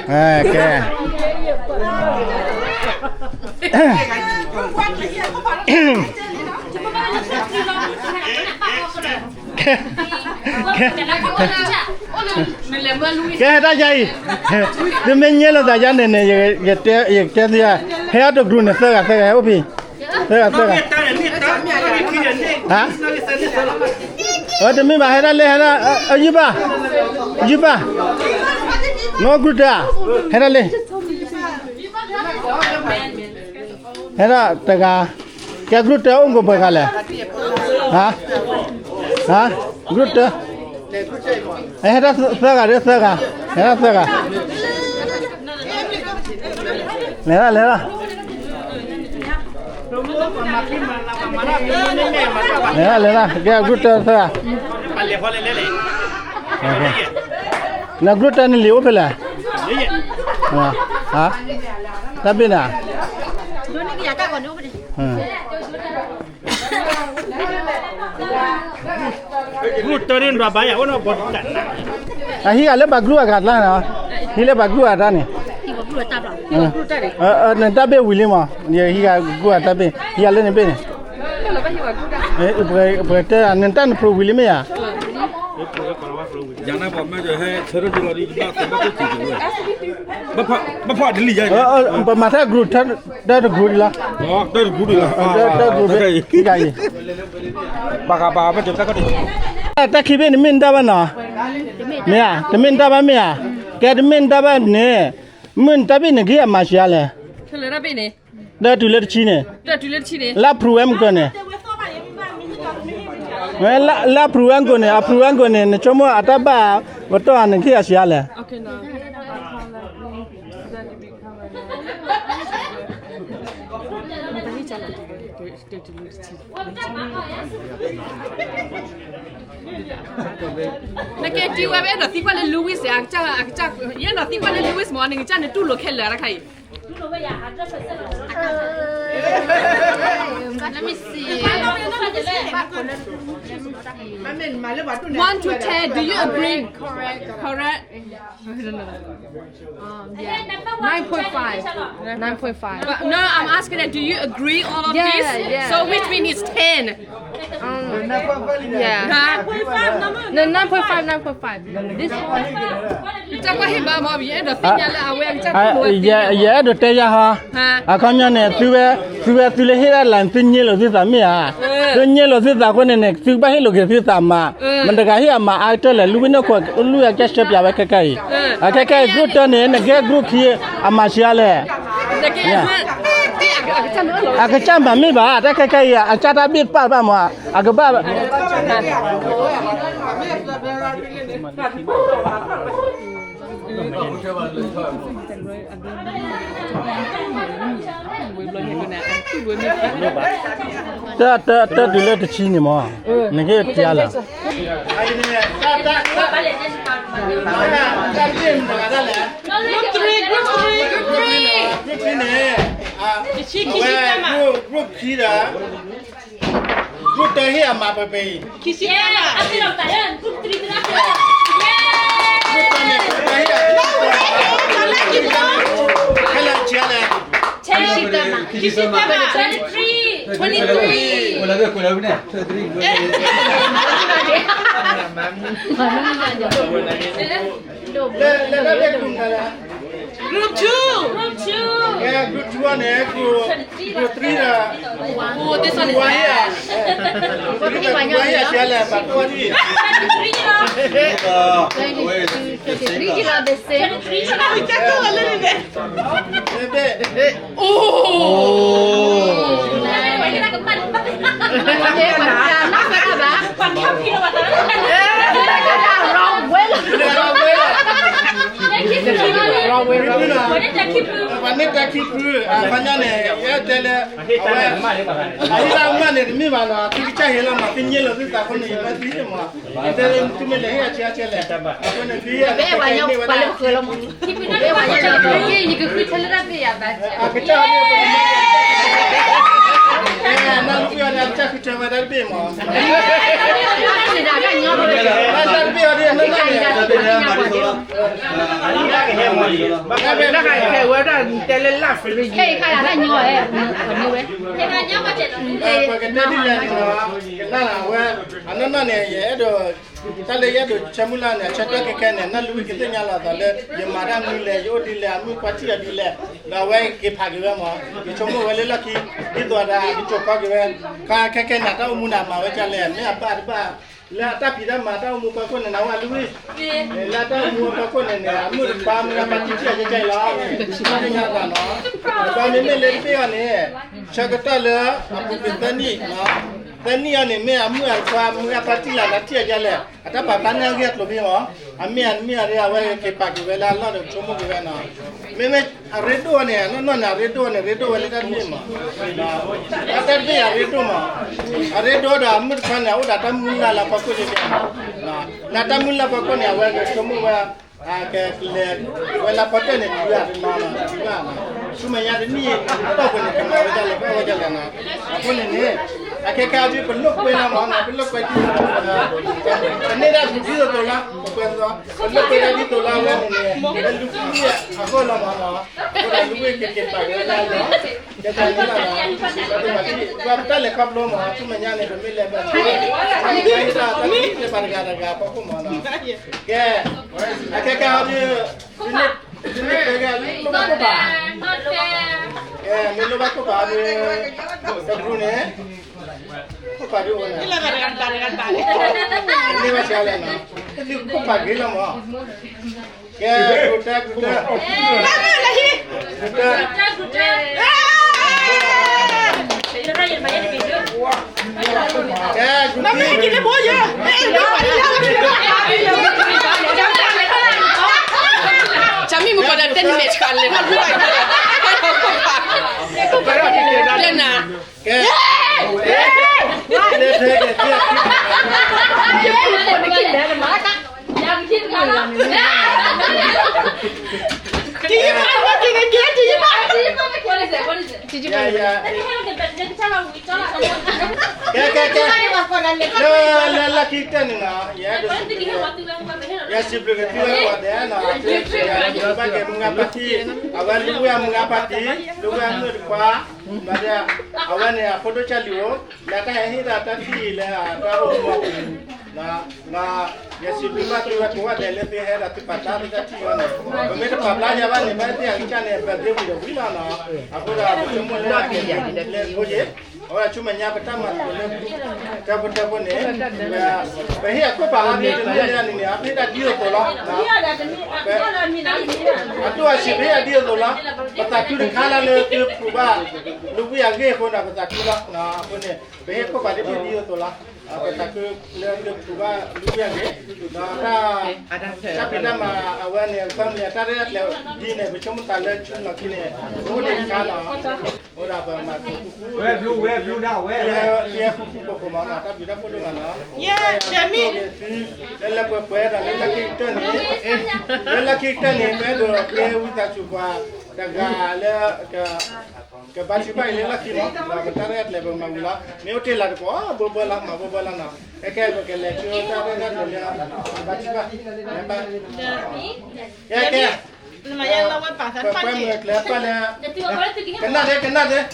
ကဲ ကဲ ဟဲတၢ်ယါအံၤ, သုမ့ၢ်ညဲလိာ်သးယါန့ၣ်န့ၣ် ယကတဲသု, ဟဲအီၤတ group န့ၣ် သၢဂၤသၢဂၤ ဟဲအိၣ်ဖဲ သၢဂၤသၢဂၤ, တမ့ၢ်ဘၣ် ဟဲဒၣ်လၢ ဟဲဒၣ် ယုၢ်ဘၣ်, ယုၢ်ဘၣ်, နီၢ် group တၢ်, ဟဲဒၣ်လၢ ဟဲဒၣ်တဂၤ, ကဲ group တၢ်အိၣ်ကပှဲၤဂၤလဲၣ်, group တၢ်, ဟဲဒၣ်သၢဂၤဒီးသၢဂၤ, ဟဲဒၣ်သၢဂၤ, လဲၤဒၣ်လဲၤဒၣ်, လဲၤဒၣ်လဲၤဒၣ်, ကဲ group တၢ်သၢဂၤ, န group တၢ်န့ၣ်လံအိၣ်ဖဲလဲၣ်, တၢ်ဘ့ၣ်န့ၣ်, အဟံးဂၤလၢဘၣ် group အဂၤတၢ်န့ၣ်, ဟံးလၢဘၣ် group အဂၤတၢ်န့ၣ်, နတၢ်ဘ့ၣ်ဝံၤလံမး, ယဟံးဂၤ group အတၢ်ဘ့ၣ်, ဟံးဂၤလၢနဘ့ၣ်န့ၣ်, ပှၤတဲနတၢ်နဖျိဝံၤလံမ့ၢ်ဧါ, ယၤနၢ်ပှၤမ့ၢ်ဟဲဆၢထၢၣ်ဒ်လီၤဒ်ဘၣ်သးဘၣ်ခိၣ်ထံးဝဲ, ပမၤထၢၣ် group တၢ်တ group ဒံးလီၤ, တၢ်တ group ဒံးလီၤ, တၢ် group ဘ့ၣ်, ဘၣ်ဃးဘၣ်ဘၣ်တၢ် တၢ်ခံဘ့ၣ်န့ၣ်မ့ၢ်နတၢ်ဘၣ်နီၤ, မ့ၢ်ဧါ, တမ့ၢ်နတၢ်ဘၣ်မ့ၢ်ဧါ, ကဲတမ့ၢ်နတၢ်ဘၣ်န့ၣ်, မ့ၢ်နတၢ်ဘ့ၣ်န့ၣ် ကဟ့ၣ်အမၤစှၤလဲၣ်, တၢ်တုၤလၢတဆံန့ၣ်, လၢအ prove ဝဲမုၢ်ကၢန့ၣ်, လၢအ prove ဝဲမုၢ်ကၢန့ၣ်, အ prove ဝဲမုၢ်ကၢန့ၣ် နဆိကမိၣ်အတၢ်ဘၣ်ပတီၢ်ဧါ နကဟ့ၣ်အစှၤလဲၣ် နကဲတံၤဝဲ ပအဲၣ်ဒိးသံကွၢ်လၢ Louis ဧါ, ယအဲၣ်ဒိးသံကွၢ်လၢ Louis မ့ၢ် နကစၢ်န့ၣ်တူၢ်လိာ်ခဲလၢာ်တခါအံၤ. Let me see. One to ten, do you agree? Correct. Correct. Um, yeah. Nine point five. Nine point five. But no, I'm asking that, do you agree all of this? Yeah, yeah. So which means it's ten. Um, yeah. Huh? No, nine point five, nine point five. This one. ယအဲၣ်ဒိးတဲယၤဟီ, အခီပညီန့ၣ် သုဝဲ, သုဝဲသုလၢဟ့ၣ်ဒၣ်လၢ သုညဲလိာ်သုသးမ့ၢ်ဧါ, သုညဲလိာ်သုသးအဃိန့ၣ်န့ၣ် သုကဘၣ်ဟ့ၣ်လိာ်က့ၤသုသးမး, မတၤတဂၤဟ့ၣ်အမၤအါကတၢၢ်လဲၣ်, လူဝံၣ်န့ၣ်ခိၣ် လူဝံၣ်အကဲဆၢပၠးဝဲခဲကနံၣ်အံၤ, အခဲကနံၣ်အံၤ group တၢ်န့ၣ် နကဲ group ခံ အမၤစှၤလဲၣ်. အကစၢ်မၤမ့ၢ်ဘၣ် တၢ်ခဲကနံၣ်အံၤ အကစၢ်တၢ်ဘ့ၣ်တပာ်ဘၣ်မး, အကဘၣ် တၢ်, တၢ်တုၤလၢတဆံန့ၣ်မး, နကဟ့ၣ်ပျါလၢ Group three, group three, group three န့ၣ်, အဝဲ group, group ခံဒီး group တၢ်ဟ့ၣ်အမၤပှဲၤပှဲၤအံၤ, group တၢ်န့ၣ် group တၢ်ဟ့ၣ်အမၤပှဲၤပှဲၤအံၤ, ခဲလၢာ်ဆံးလဲၣ်, twenty-three, twenty-three. လဲၤ, လဲၤတၢ်ဘ့ၣ် group တၢ်လဲၣ်, group two, group two. Group two န့ၣ် group, group three ဒီး group one ဧါ, group three ဒီး group one ဧါ ဆံးလဲၣ် ဘၣ်တိၢ်ဒံး, three လီၤ the same, အိၣ် ပှၤန့ၢ်တၢ်ခံဖု, ပှၤန့ၢ်တၢ်ခံဖု, အခီပညီန့ၣ် ယတဲလၢ အဝဲ အဟ့ၣ်လၢအမၢ်န့ၣ်တမ့ၢ်ဘၣ်နီၤ, သုကစၢ်ဟ့ၣ်လီၤမး, သုည့ၣ်လီၤသုသးအဃိန့ၣ် ယမ့ၢ်သုဟ့ၣ်မး, ယတဲလၢသုမ့ၢ်လဲၤဟ့ၣ်အဆံးအဆံးလဲၣ်, အဃိန့ၣ် သုဟ့ၣ်အဆံးအဆံးန့ၣ် ဝဲဒၣ် ယကဃုထၢလၢတၢ်ဘ့ၣ်ယၤဘၣ်, အကစၢ်ဟ့ၣ် နၢ်လူၢ်အီၤန့ၣ် အကစၢ်ဃုထၢဝဲဒၣ်တဘ့ၣ်မး, တၢ်တဘ့ၣ်အီၤဒ်အနီၢ်နီၢ်န့ၣ် ခဲအံၤခါဒၣ်ညီဝဲ, ပကတဲဒ်လဲၣ်န့ၣ်, ကနၣ်ဝဲ, အနီၢ်နီၢ်န့ၣ် ယအဲၣ်ဒိး, တၢ်လၢယအဲၣ်ဒိးဆၢမုၢ်လၢ်န့ၣ် အဆၢကတီၢ်ခဲခဲန့ၣ် နၢ်လူၢ်ဝံၣ်ကသ့ၣ်ညါလီၤအသးလၢ ယမၤတၢ်မနုၤလဲၣ်, ယအိၣ်ဒ်လဲၣ်, အမုၣ်ပှၢ်ထံၣ်အီၤဒ်လဲၣ်, ဒီးအဝဲက့ၤဖးက့ၤဝဲမး, ယဆိကမိၣ်ဝဲလၢလီၢ်ခံ ဒ်သိးဒီး ကစိာ်ကီက့ၤဝဲ, ခဲခဲခဲန့ၣ် တၢ်အိၣ်မူန့ၣ် အမၤဝဲဒ်လဲၣ်, မ့ၢ်အဘၣ်တဘၣ် လၢအတၢ်ဖံးတၢ်မၤတၢ်အိၣ်မူဖီခိၣ်န့ၣ် နဝဲလူၢ်ဝံၣ်, လၢတၢ်အိၣ်မူဖီခိၣ်န့ၣ်န့ၣ် အမုၣ်တပၢ်မုၢ်ဂၢ်ပၢ်ထံၣ်ထံၣ်အီၤကဲကဲအံၤလီၤ, သ့ၣ်ညါသးနီၤ, ဒီးမ့မ့ၢ်လၢတဘ့ၣ်အီၤန့ၣ် ဆၢကတီၢ်လၢ အပူၤကွံာ်သၢနံၣ်, သၢနံၣ်အီၤန့ၣ် မ့ၢ်အမုၣ်အပၢ်မုၢ်ဂၢ်ပၢ်ထံၣ်လၢ်လၢထံၣ်အီၤကဲလဲၣ်, အတၢ်ပာ်ဖျါန့ၢ်အဂ့ၢ်အကျိၤဖဲမး, အမ့ၢ်အမ့ၢ်အရ့ အဝဲက့ၤပာ်က့ၤဝဲလၢအလီၢ်ဒီးဆိကမိၣ်က့ၤဝဲနီၤ, မ့မ့ၢ် အရ့ဒိၣ်အီၤန့ၣ် အနီၢ်နီၢ်န့ၣ် အရ့ဒိၣ်အီၤန့ၣ် ရ့ဒိၣ်ဝဲလၢတၢ်တဘ့ၣ်မး, တၢ်တဘ့ၣ်အရ့ဒိၣ်မး, အရ့ဒိၣ်ဒီးအမုၣ်တခီန့ၣ် အအိၣ်ဒီးတၢ်မုၢ်လၢ်လၢဖီခိၣ်ကဲကဲမး, လၢတၢ်မုၢ်လၢ်ဖီခိၣ်န့ၣ် အဝဲကဆိကမိၣ်ဝဲ, ကလဲၤဝဲလၢဖီတၢၣ်န့ၣ် တုၤအတနီၤနီၤ တုၤဘၣ်နီၤ, ဆူမဲာ်ညါတနံၣ်အတီၢ်ပူၤန့ၣ် ကမၤဝဲဒ်လဲၣ် ကဘၣ်ဝဲဒ်လဲၣ်နီၤ, အဃိန့ၣ်န့ၣ် အခဲခဲအံၤဒ် ပလိာ်ကွဲလီၤမးနီၤ, ပလိာ်ကွဲဒ်သိး ပန့ၢ်ဒၣ်ဒ်သိးသိးလီၤ, ပကွဲးသိး ပလိာ်ကွဲဒၣ်ဒ်သိးလီၤဝဲန့ၣ်န့ၣ် လၢလူၤကွံအဃိလီၤမးနီၤ, အဃိဒီးလူၤကွံက့ၤက့ၤပာ်က့ၤဝဲဒၣ်လီၤ, ကဲကဲန့ၣ်လီၤ, ပတၢ်လဲၤခီဖျိမး ဆူမဲာ်ညါန့ၣ် ပမ့ၢ်လဲၤဘၣ် ပမ့ၢ်လဲၤဘၣ်တဂၤတဂၤဖီခိၣ်မးနီၤ, ကဲ အခဲခဲအံၤဒ် ဒ်န့ၣ် ဒ်န့ၣ်တဲကဲ လိၣ်ဘၣ်ခိၣ်ပာ်, ကဲ မ့ၢ်လိၣ်ဘၣ်ခိၣ်ပာ်ဒ် တဘျုးန့ၣ် ခိၣ်ပာ်ဒ်အိၣ်န့ၣ် မ့ၢ်ဘၣ်ဆံးလဲၣ်နီၤ, တၢ်ခိၣ်ပာ်ဂ့ၤလီၤမး, ကဲ ကူတၢ် ကူတၢ် ကူတၢ် ကဲ ကူတၢ် တၢ်မံၤမကီးဒီးတဲနမဲာ်ဆှးလဲၣ်, လၢနၤ ကဲ ကဲ ကဲ ကဲ လၢ လၢ လၢခံကတၢၢ်န့ၣ်နီၤ, ယအဲၣ်ဒိး ယစံးဘျုးက့ၤသုဝဲကိးဂၤဒဲးနီၤ, ဘၣ်က့ၤမုၢ်ဂၢ်ပၢ်ထံၣ်, အဝဲလူၤဝဲအမုၢ်ဂၢ်ပၢ်ထံၣ်, လူၤဝဲအမုၢ်တခွါ, ဘၣ်ဒီး အဝဲန့ၣ် အဖိဒိၣ်ကၢ်လံၤဧိၤ, လၢတၢ်ဟဲဟ့ၣ်တၢ်တၢ်ထံၣ်လၢတၢ်အိၣ်မူအပူၤ, ယစံးဘျုးဘၣ်သုဝဲကိးဂၤဒဲးလၢသုဟဲဒီးသုပာ်ဖျါသုတၢ်ထံၣ်ဝဲန့ၣ်, ပမ့ၢ်တပာ်ဖျါယၤဘၣ်န့ၣ် မ့ၢ်သ့ၣ်အကစၢ်န့ၣ် ဘၢၣ်ဒ့ဝံၤဒီးဝံၤလီၤနီၤ, အဃိဒီး ပဆိကမိၣ်လၢအကလဲၤလၢဖိယ့ၣ်, အဝဲဆူမဲာ်ညါပတၢ်မၤသကိးလၢ တၢ်ဖိတၢ်ဖိန့ၣ်, ပဟ့ၣ်အခိၣ်ပာ်အါန့ၣ် တမ့ၢ်လၢအန့ၣ်န့ၣ် အဟ့ၣ်ဒၣ်ဒ်သိးသိးလီၤ, အဒိၣ်အဆံး ပဟ့ၣ်ဒၣ်ဒ်သိးသိးလီၤ, ပသးခုတခါလၢလၢသုဖူးဘၣ် လူၤဝံၣ်အဂ့ၢ်အဃိဒီး ပသးခုလီၤ, အဃိန့ၣ် ပဟ့ၣ်ခိၣ်ပာ်ဒ်ဖဲဒ်သိးသိးလီၤ, ပသးခုလၢသုဖူးဘၣ်လူၤဝံၣ်အဂ့ၢ်, ဒီးတၢ် တၢ်ဖံးတၢ်မၤအဝဲန့ၣ် family အတၢ်ရဲၣ်တၢ်ကျဲၤဒ်န့ၣ် ပဆိကမိၣ်သးလၢဆူလီၢ်ခံန့ၣ် အိၣ်ဒံးတခါလီၤ, အိၣ်ဒၣ်ပမၤသကိး ဝဲဘျူး ဝဲဘျူးဒၣ်ဝဲ လၢလၢပှဲၤပှဲၤဒီးလၢလၢခံကတၢၢ်န့ၣ်, လၢလၢခံကတၢၢ်န့ၣ် ပအဲၣ်ဒိးတဲဝံသးစူၤပှၤတဂၤလၢ ကဘါထုကဖၣ်အံၤလၢလီၢ်ခံလီၤ, ဒီးပတၢ်ရဲၣ်တၢ်ကျဲၤပမၤဝံၤလီၤ, မ့ၢ်အိၣ်တ့ၢ်လၢတကိး ဘိဘိလီၤ မၤဘိဘိလီၤနီၤ, ခဲကဲ ပကလဲၤဆူတၢ်ရဲၣ်တၢ်ကျဲၤလၢ ကဘါထုကဖၣ်, ကဲကဲ ပကွဲမုာ်ကျဲၤပာ်လၢ ကနၣ်ဒ့ ကနၣ်ဒ့, ပ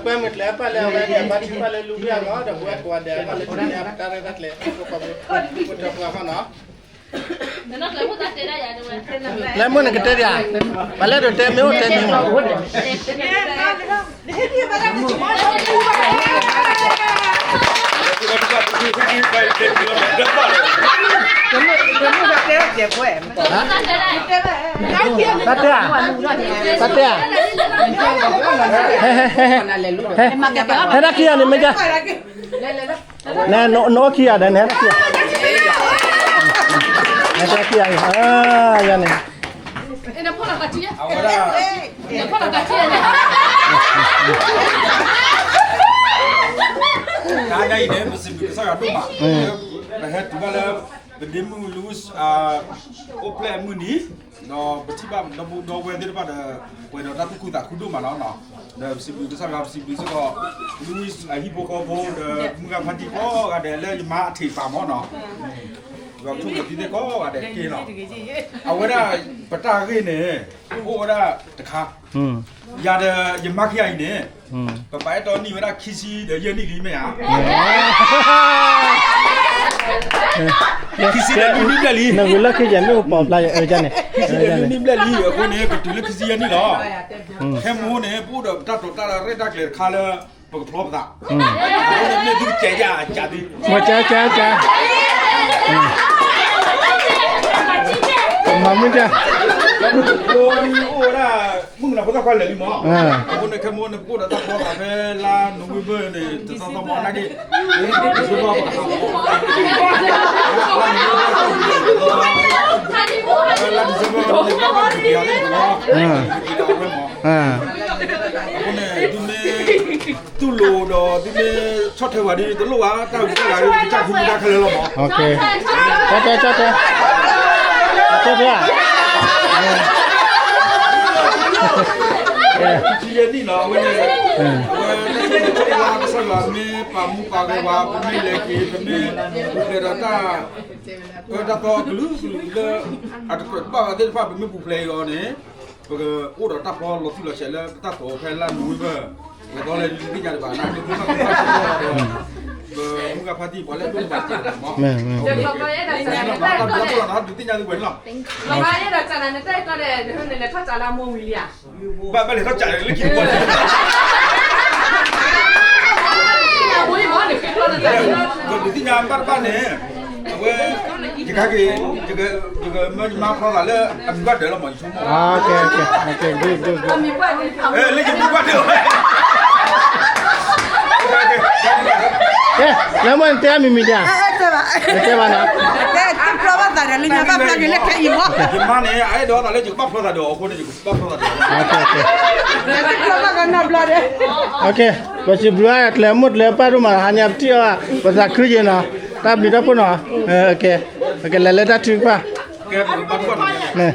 ကွဲမုာ်ကျဲၤပာ်လၢအဝဲန့ၣ် ဘါထုကဖၣ်လၢလူၤဝံၣ်အဂီၢ်ဒီး ပဝဲကိးဂၤဒဲးအဂီၢ်လၢ ပတၢ်ရဲၣ်တၢ်ကျဲၤ ဖိကိးဖိ ဖိတၢၣ်ပှၤဃီနီၤ. လဲၤမုၢ်နကတဲဒၣ်, ပလဲၤဒိးတဲမ့ၢ်အိၣ်တဲန့ၣ်မး. တၢ်တဲဧါ, တၢ်တဲဧါ, ဟဲ, ဟဲ, ဟဲ, ဟဲ, ဟဲဒၣ်ခံဂၤန့ၣ်မ့ၢ်ကါ နအိၣ်ခံဂၤဒီး နဟဲတၢ်ခံဂၤ, နဟဲတၢ်ခံဂၤ, ယၤန့ၣ်, တၢ်ဒ်အံၤန့ၣ် ပစံးဘျုးကစၢ်ယွၤဒိၣ်မး, ပဟဲတုၤဘၣ်လၢ ပဒ့မုၣ် Louis အိၣ်ဖျဲၣ်အမုၢ်နံၤ, ဒီးပထံၣ်ဘၣ်ဒီပုၢ်ဒီဝဲၢ်သ့ၣ်တဖၣ်ဒီး ပှဲၤဒီးတၢ်သူၣ်ခုသးခုဒိၣ်မးလီၤ. ဒီးပစံးဘျုးကစၢ်ယွၤ ပစံးဘျုးစ့ၢ်ကီး Louis အဟံၣ်ဖိဃီဖိဒီးမုၢ်ဂၤဖါတံၢ်ကိးဂၤဒဲးလၢယမါအထံးပာ်မီၢ်နီၤ, ယွၤဆိၣ်ဂ့ၤသုသ့ၣ်ကိးဂၤဒဲးတက့ၢ်လီၤ. အဝဲဒၣ် ပတၢ်ဂ့ၢ်န့ၣ် အိၣ်ဝဲဒၣ်တခါ, ယၤဒီးယမါခံဂၤအံၤန့ၣ် ပပာ်အဲၣ်တီနံၣ်ဝဲဒၣ်ခံဆံဒီးယဲၢ်နံၣ်လံမ့ၢ်ဧါ. ခံဆံဒီးနွံနံၣ်ဘျဲၣ်လံ, နဂုာ်လၢခံယဲၢ်နံၣ်ပီၣ်ဖျါယအၢန့ၣ်, ခံဆံဒီးနွံနံၣ်ဘျဲၣ်လံ, အဃိန့ၣ် ကတုၤလၢခံဆံယဲၢ်နံၣ်လီၤ. ခဲမုၢ်ဟိန့ၣ် ပအိၣ်ဒီးပတၢ်တိာ်တၢ်ရဲၣ်တၢ်ကျဲၤတခါလၢ ပကဖျီပသး, အဃိန့ၣ်မ့ၢ်သုကစဲးယၤကးသ့, ကက မၤမုၢ်က အိၣ်ဝဲဒၣ် မုၣ်ကနီၤဖိသၣ်ခွါလၢာ်လံမး, အဃိန့ၣ် ခဲမုၢ်ဟိန့ၣ် ပအိၣ်ဒီးတၢ်ဖျီသးဖဲလါနိၣ်ဝ့ဘၢၣ်န့ၣ် တသီသီမးနာ်က့, လါဒံၣ်စ့ဘၢၣ်, လါဒံၣ်စ့ဘၢၣ်န့ၣ် ဘၣ်ဘၣ်က့ၤက့ၤအီၤလၢန့ၣ်လီၤ, က့ၤက့ၤဒီးအဝဲမး, အဃိန့ၣ် သုမ့ၢ် တူၢ်လိာ်ဒီးသုမ့ၢ်ဆီၣ်ထွဲပှၤဒီး တလိၣ်ဘၣ်, တၢ်ဂုၤတၢ်ဂၤဒီး ပကစၢ်ထူမူဒါခဲလၢာ်လီၤမး. ကၠီတဲ, ကၠီတဲ, ကၠီတဲဧါ, ခံဆံယဲၢ်နံၣ်လီၤ အဝဲန့ၣ်, အဝဲတၢ်ဆိၣ်ဂ့ၤဆိၣ်ဝါ ကစၢ်ယွၤမ့ၢ်ပာ်မူပာ်ဂဲၤဝဲ ပမ့ၢ်လဲၤက့ၤ ပမ့ၢ်ပူၤဖျဲးဒီးတၢ် အၢတၢ်သီကလုာ်ကလုာ်လၢ အတကြၢးဘၣ်ဝဲသ့ၣ်တဖၣ် ပမ့ၢ်ပူၤဖျဲးအီၤန့ၣ် ပကအိၣ်ဒီးတၢ်ဖျီလီၤတံၢ်လီၤဆဲးလၢပတၢ်တိာ်ဖဲလါနိၣ်ဝ့ဘၢၣ်, လဲၤသီလဲၤဒုးသ့ၣ်ညါဒံးဘၣ် နၢ်က့ဖိသၣ်ဖိသၣ်ဖိဒီး ပမုၢ်ဂၤဖါတံၢ်ပှၤလၢဒိၣ်ဘၣ်စးမး, ဒုးသ့ၣ်ညါဒံးဝဲန့ၣ်လီၤ, ဘၣ်လဲၤထီၣ်စးလၢခံကပီၤ ဒုးသ့ၣ်ညါဘၣ်တဘၣ်န့ၣ်, အဝဲ ယကဟဲက့ၤ, ယကမၢယမါဖျီသးလၢအမံၤဘၣ်ဒၢးလီၤမး ယဆိကမိၣ်, လၢယမံၤဘၣ်ဒၢးလီၤ, လၢမ့ၢ်နတဲအမံၤမံၤဒၣ်, နတဲဘၣ်နီၤ, ယမါန့ၣ် အအဲၣ်ဒိးသးလၢယကဘၣ်ဖျီသးဒီးအီၤအဃိန့ၣ် ယကဘၣ်ဖျီသးဒီးအီၤ, ပစံးဘျုးကျဲၤမိၢ်ကျဲၤပၢ်ဒိၣ်မး ဟါညါပထံၣ်အီၤ ပသးခုယံာ်နီၤ, တၢ်ဘျုးတၢ်ဖှိၣ်နီၤ, ကလဲၤလၢတၢ်ထုကဖၣ်, ကဲအိၣ်ဘှီၣ်နီၤ.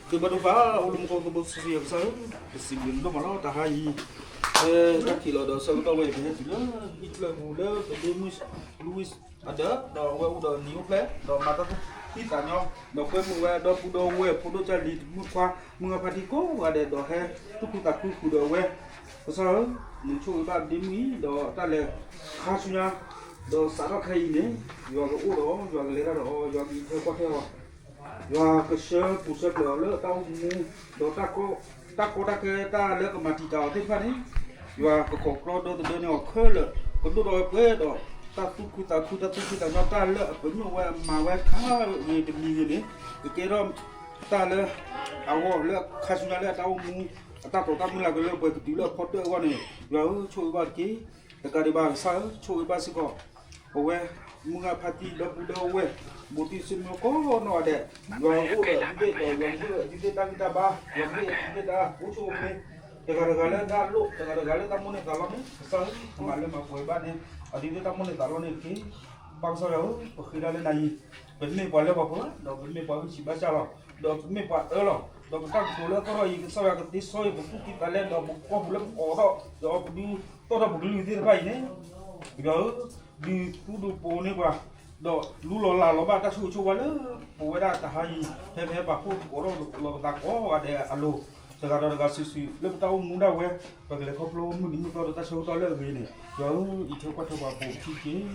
သုဘၣ်ဒိၣ်ပၢ်အိၣ်လၢမူခိၣ်သဘိစီဆှံယွၤကစၢ်ဧၢ, ပစံးဘျုးနၤဒိၣ်မးလီၤ. တဟါအံၤ တၢ်ခံးလီၤဒီးဆၢကတီၢ်ဝဲအံၤ ပဟဲတုၤလၢဟံၣ်ဖျၢၣ်ပူၤလၢပဒ့မုၣ် Louis အဒၢး ဒီးအဝဲအိၣ်ဒီးနံၤအိၣ်ဖျဲၣ် ဒီးမၤတၢ်သူၣ်ဖှံသးညီ ဒီးကွဲမုာ်ဝဲဒီပုၢ်ဒီဝဲၢ်ဖိဒိၣ်ကၢ်လံၤတမုၣ်ခွါ မုၢ်ဂၤဖါတံၢ်ကိးဂၤဒဲး ဒီးဟဲသူၣ်ခုသးခုဃုာ်ဒီးအဝဲ, ကစၢ်ဧၢ, နဆိၣ်ဂ့ၤဘၣ်ပဒ့မုၣ်အံၤ ဒီးတၢ်လဲၤခါဆူညါ ဒီးစးထီၣ်ခဲအံၤန့ၣ် ယွၤကအိၣ်ဒီးအီၤ ယွၤကလဲၤတၢ်ဒီးအီၤ ယွၤကအံးထွဲကွၢ်ထွဲအီၤ ယွၤကဆှၢပူၤဆှၢပျဲးအီၤလၢတၢ်အိၣ်မူ ဒီးတၢ်ကီတၢ်ခဲတၢ်လၢကမၤတံာ်တာ်အီၤသ့ၣ်တဖၣ်န့ၣ်, ယွၤကခိးကျီဒီသဒၢန့ၢ်အီၤခဲလၢာ် ကဒိၣ်ထီၣ်ဝဲပှဲၤဒီး တၢ်သူၣ်ခုသးခု တၢ်သူၣ်ဖှံသးညီ တၢ်လၢအပညိၣ်ဝဲအမၤဝဲခါဂ့ၤတမံၤဂ့ၤန့ၣ် ကကဲထီၣ်တၢ်လၢအဂီၢ်လၢခါဆူညါလၢအတၢ်အိၣ်မူ အတၢ်တိာ်တၢ်မုၢ်လၢ်ကလၢပှဲၤကတုၤလၢအဖီတၢၣ်အဂီၢ်န့ၣ်, ယွၤဧၢ, ဆိၣ်ဂ့ၤဘၣ်တက့ၢ်. တကးဒံးဘၣ်ကစၢ်ဧၢ, ဆိၣ်ဂ့ၤဘၣ်စ့ၢ်ကီး ပဝဲ မုၢ်ဂၤဖါတံၢ်ဒီပုၢ်ဒီဝဲၢ် ဘူးတံၢ်စ့မ့ၢ်ကိးနီၢ်ဂၤဒဲး, ယွၤအိၣ်ဒီးအဒုးသ့ၣ်ဒီး ယွၤမ့ၢ်အဒုးသ့ၣ်တၢ်ဂံၢ်တၢ်ဘါ, ယွၤမ့ၢ်အဒုးသ့ၣ်တၢ်အိၣ်ဆူၣ်အိၣ်ချ့, တဂၤတဂၤလၢတၢ်လိၣ် တဂၤတဂၤလၢတၢ်မိၣ်န့ၢ်သးလီန့ၣ် ကစၢ်ဧၢ, ကမၤလၢမၤပှဲၤဘၣ်န့ၣ် အဒုးသ့ၣ်တၢ်မိၣ်န့ၢ်သးလီန့ၣ်တက့ၢ်. ပၢ်ကစၢ်ယွၤဧၢ, ပဃ့ဒၣ်လၢနၤအံၤ, ပမ့ၢ်ပှၤလၢပှၤပှဲၤ, ဒီးပမ့ၢ်ပှၤဂံၢ်ဆံးဘါစၢ်လီၤ, ဒီးပမ့ၢ်ပှၤအၢလီၤ, ဒီးပတၢ်ကတိၤလၢအသီၣ်ထီၣ်အံၤ ကစၢ်ယွၤကသ့စီအံၤ ပသူၣ်ကံၢ်သးလဲ ဒီးပကွီၢ်ပူၤလၢပကိးထီၣ် ဒီးပဒုးသီၣ်ထီၣ်ပကလုၢ်သ့ၣ်တဖၣ်အံၤန့ၣ်, ယွၤဧၢ, ဒုးသူဒုးပိာ်န့ၢ်ပှၤ, ဒီးလူလီၤလးလီၤဘၣ်တၢ်ဆိၣ်ဂ့ၤဆိၣ်ဝါလၢ ပဝဲဒၣ်တဟါအံၤ ဖဲပဟဲပာ်ဖှိၣ်သကိးထီၣ်လိာ်ပသးကိးဂၤဒဲးအလိၤ, တဂၤဒီးတဂၤစုာ်စုာ်လၢပတၢ်အိၣ်မူဒၣ်ဝဲ, ပကလဲၤခီဖျိမုၢ်နံၤမုၢ်သီဒီးတၢ်ဆၢကတီၢ်လၢအဂ့ၤန့ၣ်, ယွၤဧၢ, အံးထွဲကွၢ်ထွဲပှၤပိာ်ပထံက့ၤ,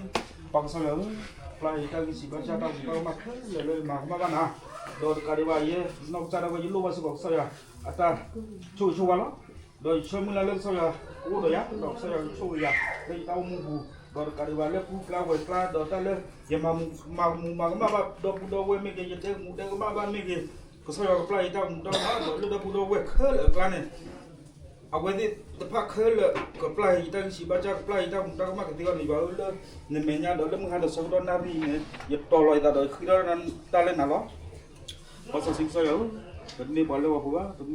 ပၢ်ကစၢ်ယွၤဧၢ, ပျၢ်ယတၢ်ဂံၢ်စံးဘါစၢ်တၢ်ဂံၢ်ဘါကမၣ်ခဲလၢာ်လၢယမၤကမၣ်ဘၣ်နၤ, ဒီးတကးဒံးဘၣ်ယဲ နီၢ်ကစၢ်ဒၣ်ဝဲယလိၣ်ဘၣ်စ့ၢ်ကီးကစၢ်ယွၤ အတၢ်ဆိၣ်ဂ့ၤဆိၣ်ဝါလီၤ. ဒီးယဆၢမုၢ်လၢ်လၢကစၢ်ယွၤကအိၣ်ဒီးယၤ ဒီးကစၢ်ယွၤကဆိၣ်ဂ့ၤယၤ လၢယတၢ်အိၣ်မူပူၤ, ဒီးတကးဒံးဘၣ်လၢပူၤကျါဝဲၤကျါ ဒီးတၢ်လၢ ယမၤမူမၤကမၣ်ဘၣ်ဒီပုၢ်ဒီဝဲၢ်မ့ၢ်ဂ့ၤ ယဒဲကမူဒဲကမၣ်ဘၣ်မ့ၢ်ဂ့ၤ, ကစၢ်ယွၤကပျၢ်ယတၢ်မူတၢ်ကမၣ်ဒီးလၢဒီပုၢ်ဒီဝဲၢ်ခဲလၢာ်အကျါန့ၣ် အဝဲသ့ၣ်တဖၣ်ခဲလၢာ် ကပျၢ်ယတၢ်ဂံၢ်စံးဘါစၢ် ကပျၢ်ယတၢ်မူတၢ်ကမၣ်ကသ့အီၤန့ၣ် ယွၤဧၢ လၢနမဲာ်ညါဒီးလၢမုၢ်ဟါဒီးဆၢကတီၢ်နၣ်ရံၣ်အံၤန့ၣ် ယတီၤလီၤယသးဒီးယဃ့ထီၣ်တၢ်လၢနၤလီၤ. ပှၤစီဆှံကစၢ်ယွၤဧၢ, ပတမ့ၢ်ပှၤလၢပှၤပူၤဘၣ်, ပမ့ၢ်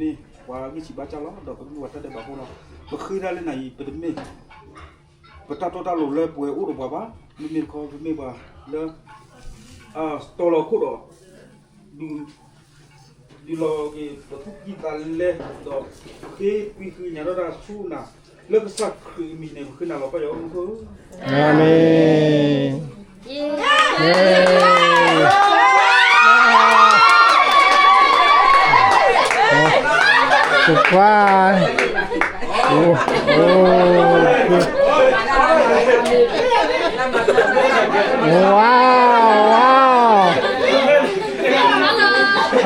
ပှၤဂံၢ်စံးဘါစၢ်လီၤ, ဒီးပမ့ၢ်ပှၤတၢ်ဒဲးဘးဖိလီၤ. ပဃ့တၢ်လၢနၤအံၤ ပတမ့ၢ် ပတၢ်တီတၢ်လိၤလၢပှဲၤအိၣ်ဒီးပှၤဘၣ်, မ့မ့ၢ်တခီ ပမ့ၢ်ပှၤလၢ တီၤလီၤခိၣ်ဒီး ဒုးလီၤက့ၤပသူၣ်ကံၢ်သးလဲ ဒီးဃ့ကွံာ်ဃ့ညါထီၣ်တၢ်ဆူနၤ လၢကစၢ်ခရံာ်အမံၤန့ၣ် ပဃ့နၤလီၤ ပၢ်ယွၤအိၣ်မူခိၣ်ဧၢ, အၤမ့ၣ်. Wow, wow.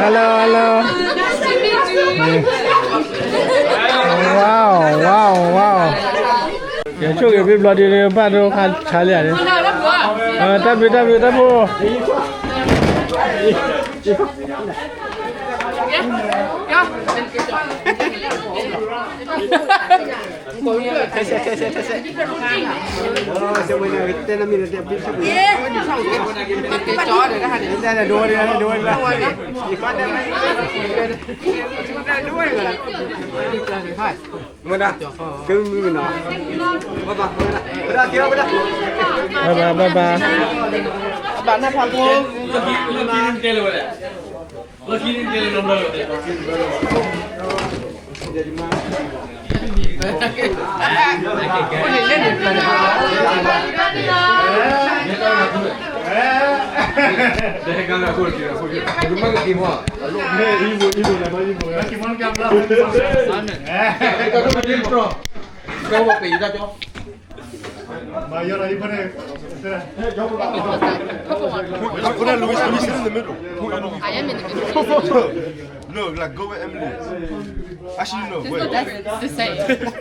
Hello, hello. Wow, wow, wow. ယဆိၣ်ဂ့ၤဘျီဘျီဒ်န့ၣ် ဘၣ်ဒိခါဆါလံဧါန့ၣ်, တၢ်ဘျုးတၢ်ဘျုးတၢ်ဘျုး. Hi. Mada, kami muna. Bye bye. Bye bye, bye bye. Bye bye. Put, put that Louis, Louis, sit in the middle. Put Louis. I am in the middle. Look, like, go with Emily. Actually, no, wait. That's the same.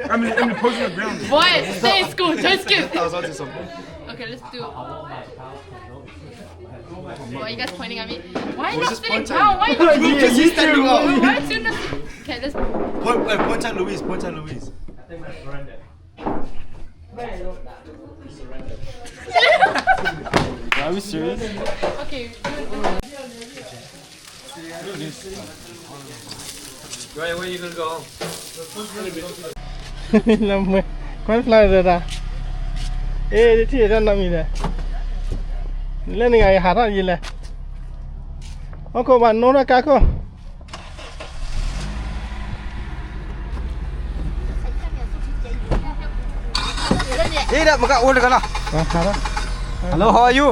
Emily, Emily, post on the ground. Boy, stay in school. Just kidding. I was onto something. Okay, let's do. Why are you guys pointing at me? Why are you not sitting down? Why are you not sitting down? Why are you not? Okay, let's. Point, point, point at Louise. Point at Louise. Are we serious? Okay. Right, where you gonna go home? လၢမွဲ ခွဲဖျါရတၢ် အ့ တထံၣ်တၢ်နီတမံၤလဲၣ် လၢနဂၤယဟးထီၣ်ယံၤလဲၣ် ဟီၣ်ခိၣ်ဘၣ်နိထီၣ်ကါခိၣ် ဟ့ၣ်ဒၣ်မကအိၣ်တဂၤလီၤ Hello, how are you?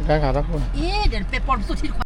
ကါခါထီၣ်ခိၣ်